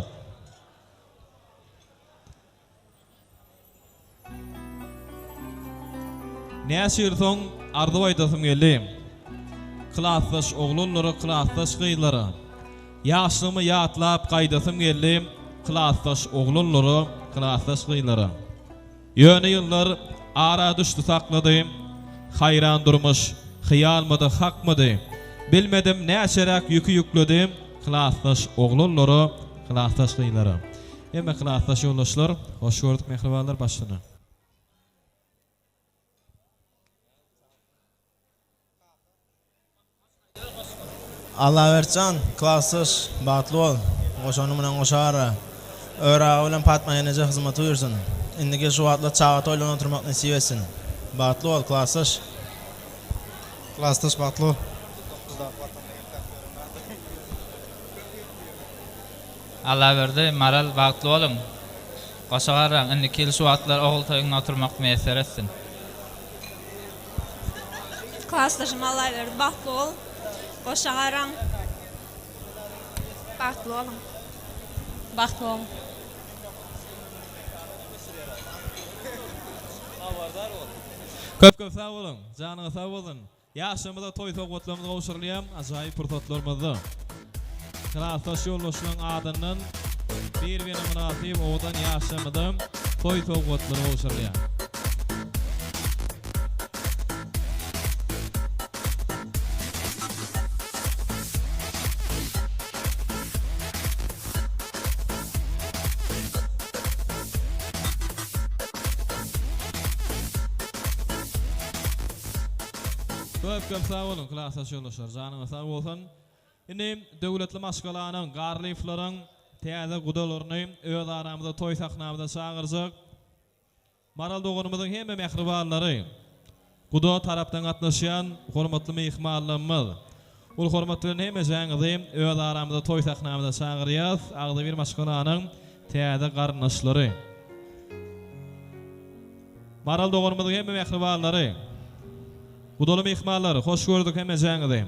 Näçe ýyl soň arzuw aýdasym geldi. Klasdaş oglanlara, klasdaş gyzlara. Ýaşlygymy ýatlap gaýdasym geldi, Klasdaş oglanlara, klasdaş gyzlara. Ýöne ýyllar ara düşdi saklady, Haýran durmuş, hyýalmydy, hakmydy? Bilmedim näçeräk ýüki ýükledi, Klasdaş oglanlara, klasdaş gyzlara. Hemme klasdaş ýoldaşlar, hoş gördük mähribanlar başyna. Allabertjan klasdaş bagtly bol goşanyň bilen goşa gara Öwür aga bilen Patma eneje hyzmaty buýursyn indiki şu wagtlar çaga toýlaryna oturmak nesip etsin bagtly bol klasdaş. Klasdaş bagtly bol. Allaberdi, Maral bagtly boluň. Goşa garraň, indiki ýyl şu wagtlar ogul toýuňda oturmak miýesser etsin. Klasdaşym Allaberdi bagtly bol. Goşa garraň. Bagtly boluň. Bagtly boluň. Köp köp sag boluň. Janyňyz sag bolsun. Ýaşlarymyza toý sowgatlarymyz gowşurylýar ajaýyp pursatlarymyzda. Klasdaş ýoldaşlaryň adyndan bir-birine mynasyp owadan ýaşlarymyza toý sowgatlary gowşurylýar. Köp köp sag boluň klasdaş ýoldaşlar janyňyz sag bolsun. Indi döwletli maşgalanyň Garlyýewleriň täze gudalaryny öz aramyza toý sahnamyza çagyrjak. Maral doganymyzyň hemme mähribanlary guda tarapdan gatnaşýan hormatly myhmanlarymyz uly hormat bilen hemmejäňizi öz aramyza toý sahnamyza çagyrýas agzybir maşgalanyň täze garyndaşlary. Maral doganymyzyň hemme mähribanlary, gudaly myhmanlar, hoş gördük hemmejäňizi.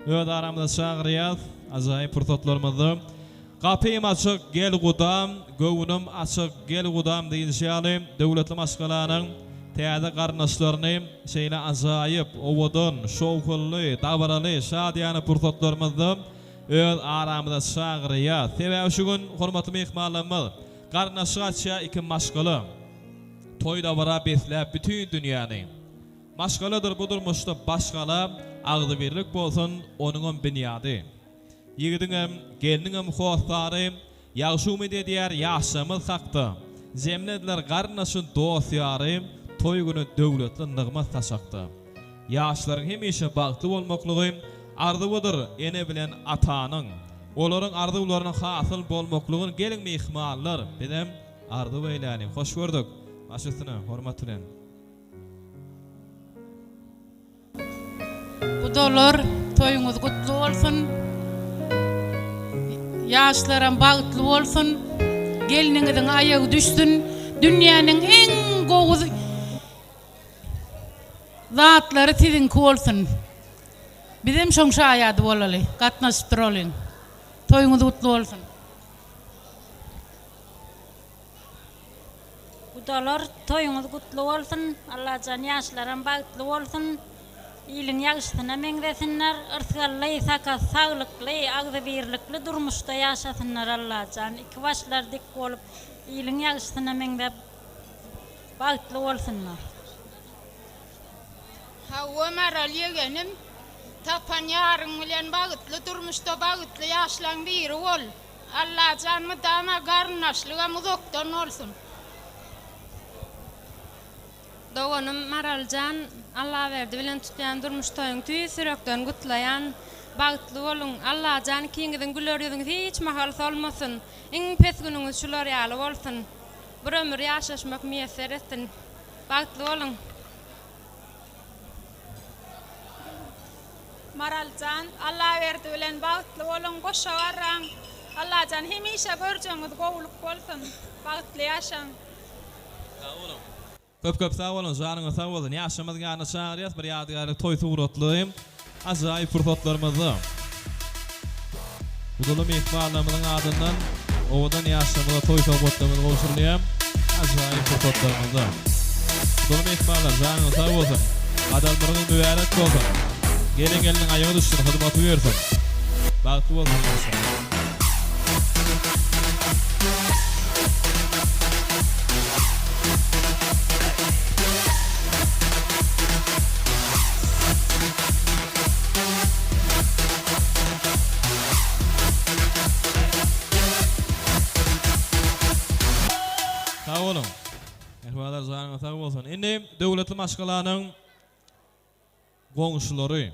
Öz aramyza çagyrýas, ajaýyp pursatlarymyzda. Gapym açyk, gel gudam, göwnüm açyk, gel gudam diýlişi ýaly, döwletli maşgalanyň täze garyndaşlaryny şeýle ajaýyp, owadan, şowhunly, dabaraly, şadyýana pursatlarymyzda öz aramyza çagyrýas. Sebäbi şu gün hormatly myhmanlarymyz garyndaşlyk açýar iki maşgala. Toý-dabara besläp bütin dünýäni. Maşgaladyr bu durmuşda baş gala, Agzybirlik bolsun onuňam binýady. Ýigidiňem, gelniňem hossary, Ýagşy umyt edýär ýaşlarymyz hakda. Jemlediler garyndaşy, dost-ýary, Toý güni döwletli nygmat saçakda. Ýaşlaryň hemişe bagtly bolmaklygy arzuwydyr ene bilen atanyň. Olaryň arzuwlarynyň hasyl bolmaklygyn geliň myhmanlar, bizem Arzuw eýläliň. Hoş gördük. Baş üstüne, hormat bilen. Gudalar toýuňyz gutly bolsun. Ýaşlaram bagtly bolsun. Gelniňiziň aýagy düşsün. Dünýäniň iň gowy zatlary siziňki bolsun. Bizem şoň şaýady bolaly. Gatnaşyp duralyň. Toýuňyz gutly bolsun. Gudalar toýuňyz gutly bolsun Allajan ýaşlaram bagtly bolsun iliň ýagşysyna meňzesinler yrsgally saka saglykly agzybirlikli durmuşda ýaşasynlar Allajan iki başlar dik bolup iliň ýagşysyna meňzäp. Bagtly bolsunlar. Hawa Maral ýegenim, tapan ýaryň bilen bagytly durmuşda bagytly ýaşlaň biri bol. Allajan mydama garyndaşlygam uzakdan bolsun. Doganym Maraljan Allaberdi bilen tutýan durmuş toýuň tüýs ýürekden gutlaýan. Bagtly boluň. Allajan ikiňiziň güler ýüzüňiz hiç mahal solmasyn. Iň pes günüňiz şular ýaly bolsun. Bir ömür ýaşaşmak miýesser etsin. Bagtly boluň. Maraljan Allaberdi bilen bagtly boluň goşa garraň Allajan hemişe görjegiňiz gowulyk bolsun bagtly ýaşaň. Sag boluň. Köp köp sag boluň janyňyz sag bolsun ýaşymyzyň ýanyna çagyrýas bir ýadygärlik toý suratly ajaýyp pursatlarymyzda Gudaly myhmanlarymyzyň adyndan owadan ýaşlarymyza toý sowgatlarymyz gowşurylýar ajaýyp pursatlarymyzda Gudaly myhmanlar janyňyz sag bolsun gadalmyryňyz mübärek bolsun gelen gelniň aýagy düşsün hyzmaty buýursyn bagtly bolsun ýaşlar. Sag boluň. Mähribanlar janyňyz sag bolsun. Indi döwletli maşgalanyň Goňşulary.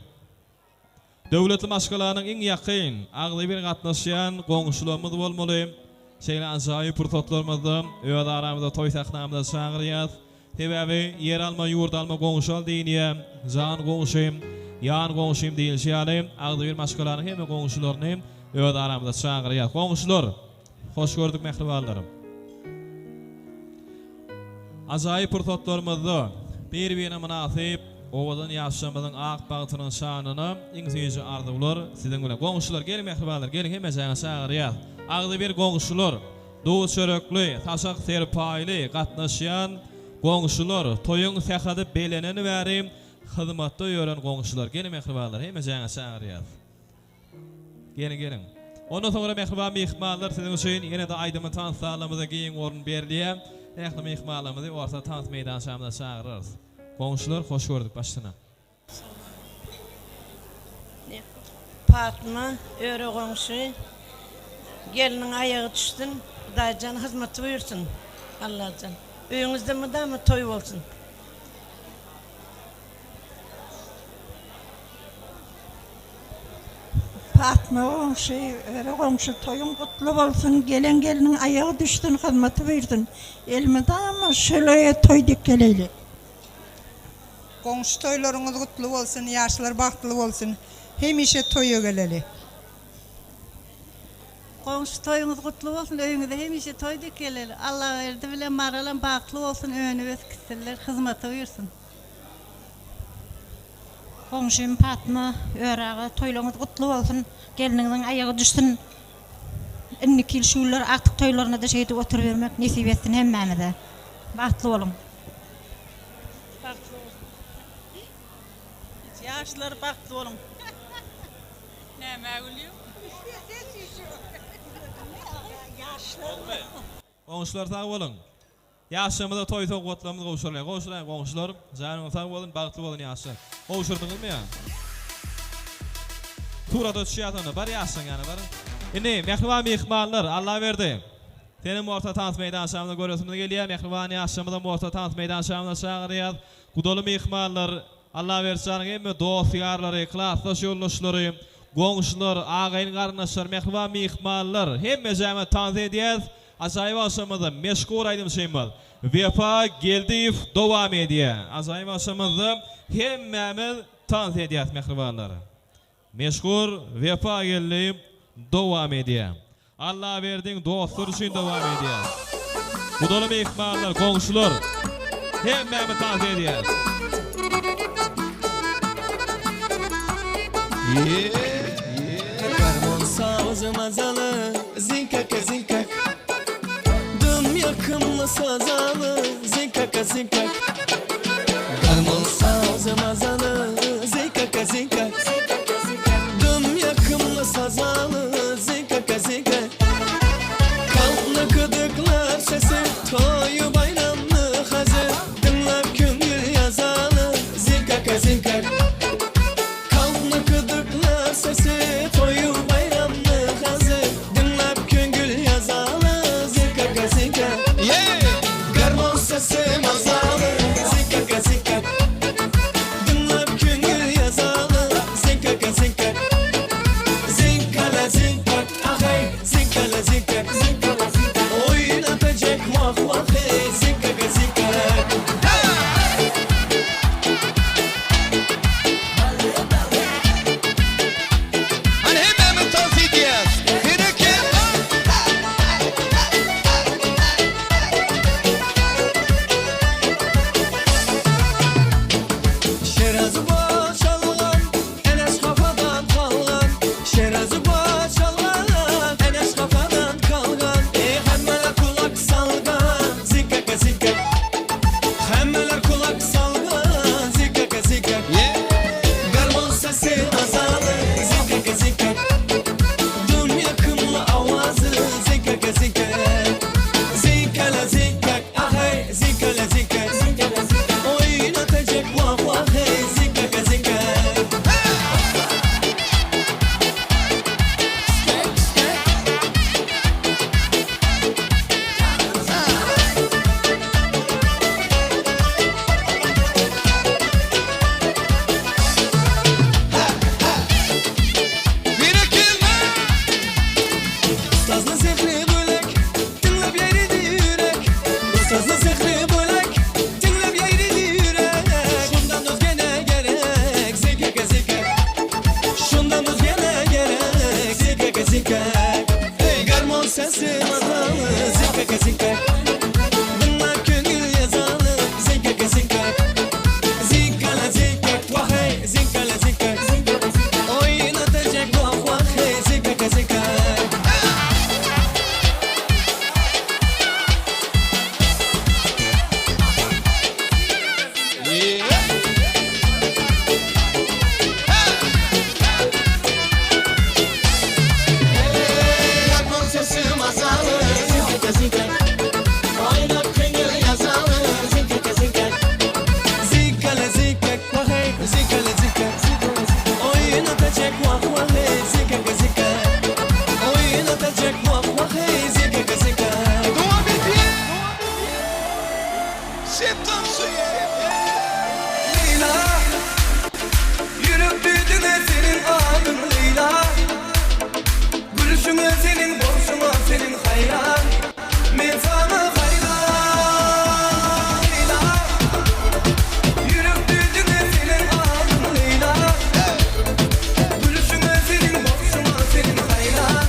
Döwletli maşgalanyň iň ýakyn, agzybir gatnaşýan goňşularymyz bolmaly. Şeýle ajaýyp pursatlarymyzda öz aramyzda toý sahnamyza çagyrýas. Sebäbi ýer alma, ýurt alma, goňşy al diýilýär. Jan goňşym, ýan goňşym diýilşi ýaly, agzybir maşgalanyň hemme goňşularyny öz aramyza çagyrýas. Goňşular! Hoş gördük mähribanlarym. Ajaýyp pursatlarymyzda bir-birine mynasyp owadan ýaşlarymyzyň ak bagtynyň şanyna iň süýji arzuwlar siziň bilen. Goňşular geliň mähribanlar geliň hemmejaňa çagyrýas. Agzybir goňşular, duz çörekli, saçak serpaýly gatnaşýan goňşular, toýuň sähedi beleneni bäri hyzmatda ýören goňşular geliň mähribanlar hemmejaňa çagyrýas. Geliň, geliň. Ondan soňra mähriban myhmanlar siziň üçin ýene-de aýdymy tans zalymyzda giň orun berilýär. Ähli myhmanlarymyzy orta tans meýdançamyza çagyrarys. Goňşular hoş gördük başsyna. Patma, öre goňşy, gelniň aýagy düşsün, Hudaýjan hyzmaty buýursyn, Allajan. Öýüňizde mydama toý bolsun. Patma goňşy, Öre goňşy toýuň gutly bolsun, gelen gelniň aýagy düşsün, hyzmaty buýrsyn. Elmydama şöyle öýe toý dek geleýli. Goňşy toýlaryňyz gutly bolsun, ýaşlar bagtly bolsun. Hemişe toýa geleli. Goňşy toýuňyz gutly bolsun, öýüňize hemişe toý dek geleli. Allaberdi bilen Maralam bagtly bolsun, önüp ösüp gitsinler, hyzmata buýrsyn. Goňşym Patma, Öre aga, toýlaryňyz gutly bolsun, gelniňiziň aýagy düşsün. Indiki ýyl şu günler agtyk toýlarynda-da şeýdip oturybermek nesip etsin hemmämize. Bagtly boluň. Bagtly boluň. Ýaşlar bagtly boluň. Nämä gülýüň? Goňşular sag boluň. Ýaşlarymyza toý sowgatlarymyz gowşurylýar. Gowşuraýyň goňşular. Janyňyz sag bolsun, bagtly bolun ýaşlar. Gowşurdyňyzmy ýa? Surata düşýäs onda. Bar ýaşlaryň ýanyna baryň. Indi mähriban myhmanlar, Allaberdi, senem orta tans meýdançamyzda göresimiz gelýär. Mähriban ýaşlarymyzam orta tans meýdançamyza çagyrýas. Gudaly myhmanlar, Allaberdi janyň hemme dost-ýarlary, klasdaş ýoldaşlary, goňşular, agaýyn-garyndaşlar, mähriban myhmanlar, hemmejämiz tans edýäs. Ajaýyp agşamymyzda meşhur aýdymçymyz Wepa Geldiýew dowam edýär. Ajaýyp agşamymyzda hemmämiz tans edýäs mähribanlar. Meşhur Wepa Geldiýew dowam edýär. Allaberdiň dostlary üçin dowam edýär. Gudaly myhmanlar, goňşular hemmämiz tans edýäs. Garmon sazy mazaly Zinkaka zinkak Dım yakımly sazaly Zinkaka zinkak Garmon sazy mazaly Zinkaka zinkak Dım yakımly sazaly Zinkaka zinkak Kanly gydyklar sesi Toýy baýramly hazir. adyň Leýla Gülüşiňe seniň bolşuňa seniň haýran Men saňa haýran Leýla Ýürekde diňe seniň adyň Leýla Gülüşiňe seniň bolşuňa seniň haýran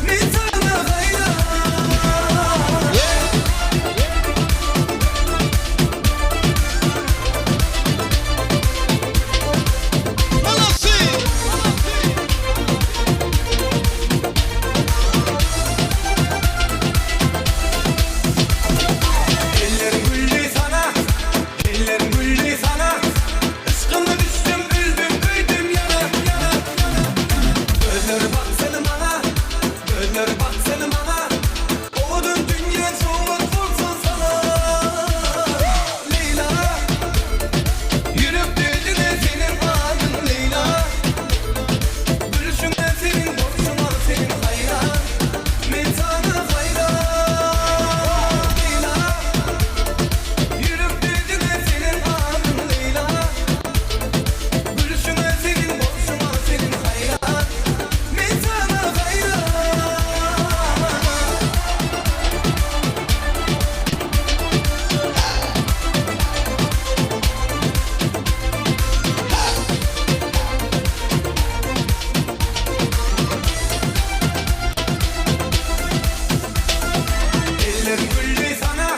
Men saňa haýran. Eller güldi sana, eller güldi sana Yşkyňa düşdüm, öldüm, köýdüm ýana, ýana, ýana Gözler baksyn maňa, gözler baksyn maňa Owadan dünýä sowgat bolsun saňa Leýla Ýürekde diňe seniň adyň Leýla Gülüşiňe seniň bolşuňa seniň haýran Men saňa haýran Leýla Ýürekde diňe seniň adyň Leýla Gülüşiňe seniň bolşuňa seniň haýran Men saňa haýran. Eller güldi sana,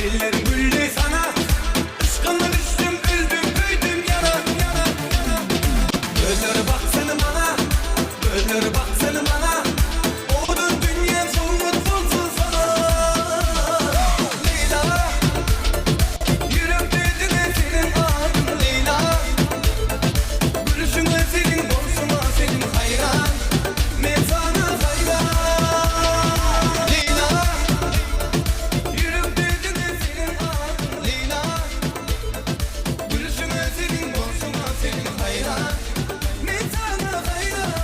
eller güldi sana Yşkyňa düşdüm, öldüm, köýdüm ýana, ýana, ýana Gözler baksyn maňa, gözler baksyn maňa Owadan dünýäm sowgat bolsun saňa Leýla, ýürekde diňe seniň adyň Leýla Gülüşiňe seniň bolşuňa seniň haýran Men saňa haýran Leýla Ýürekde diňe seniň adyň Leýla Gülüşiňe seniň bolşuňa seniň haýran Men saňa haýran.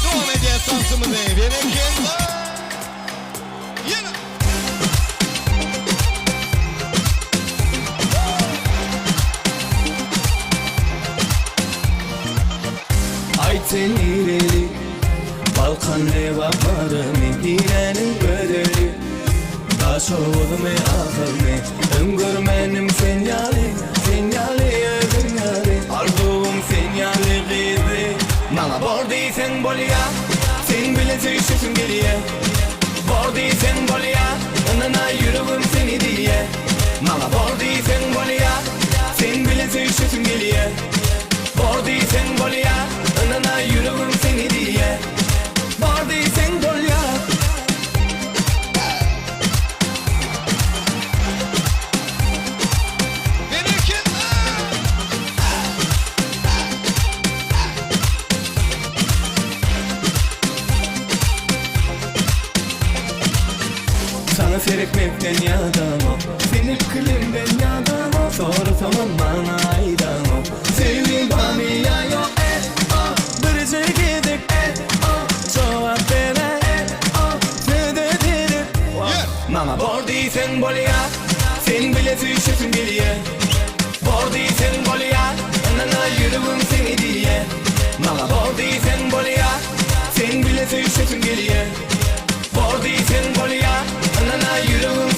Dowam edýäs tansymyzy. Berekella! Ýene! Aýt sen nireli? Balkan Lebap Marymy Niräniň gözeli? Daşoguzmy Ahalmy Öň görmändim sen ýaly Sen ýaly özüň ýaly Arzuwym sen ýaly gyzy Maňa bor diýseň bolýa Seň bilen söýüşesim gelýä Bor diýseň bolýa Ynanaý ýüregim seni diýýä Maňa bor diýseň bolýa Seň bilen söýüşesim gelýä Bor diýseň bolýa Ynanaý ýüregim seni diýýä Bor diýseň bolýa. Saňa seretmekden ýadamok Seni pikirimden ýadamok Sorasaňam maňa aýdamok Söýgiň barmy ýa ýok eh oh Birje gezek eh oh Jogap beräý eh oh Söze derek Maňa bor diýseň bolýa Seň bile süýşesim gelýä Bor diýseň bolýa Ynanaý ýüregim seni diýýä Maňa bor diýseň bolýa Seň bile söýşesim gelýä Bor diýseň bolýa Ynanaý ýüregim.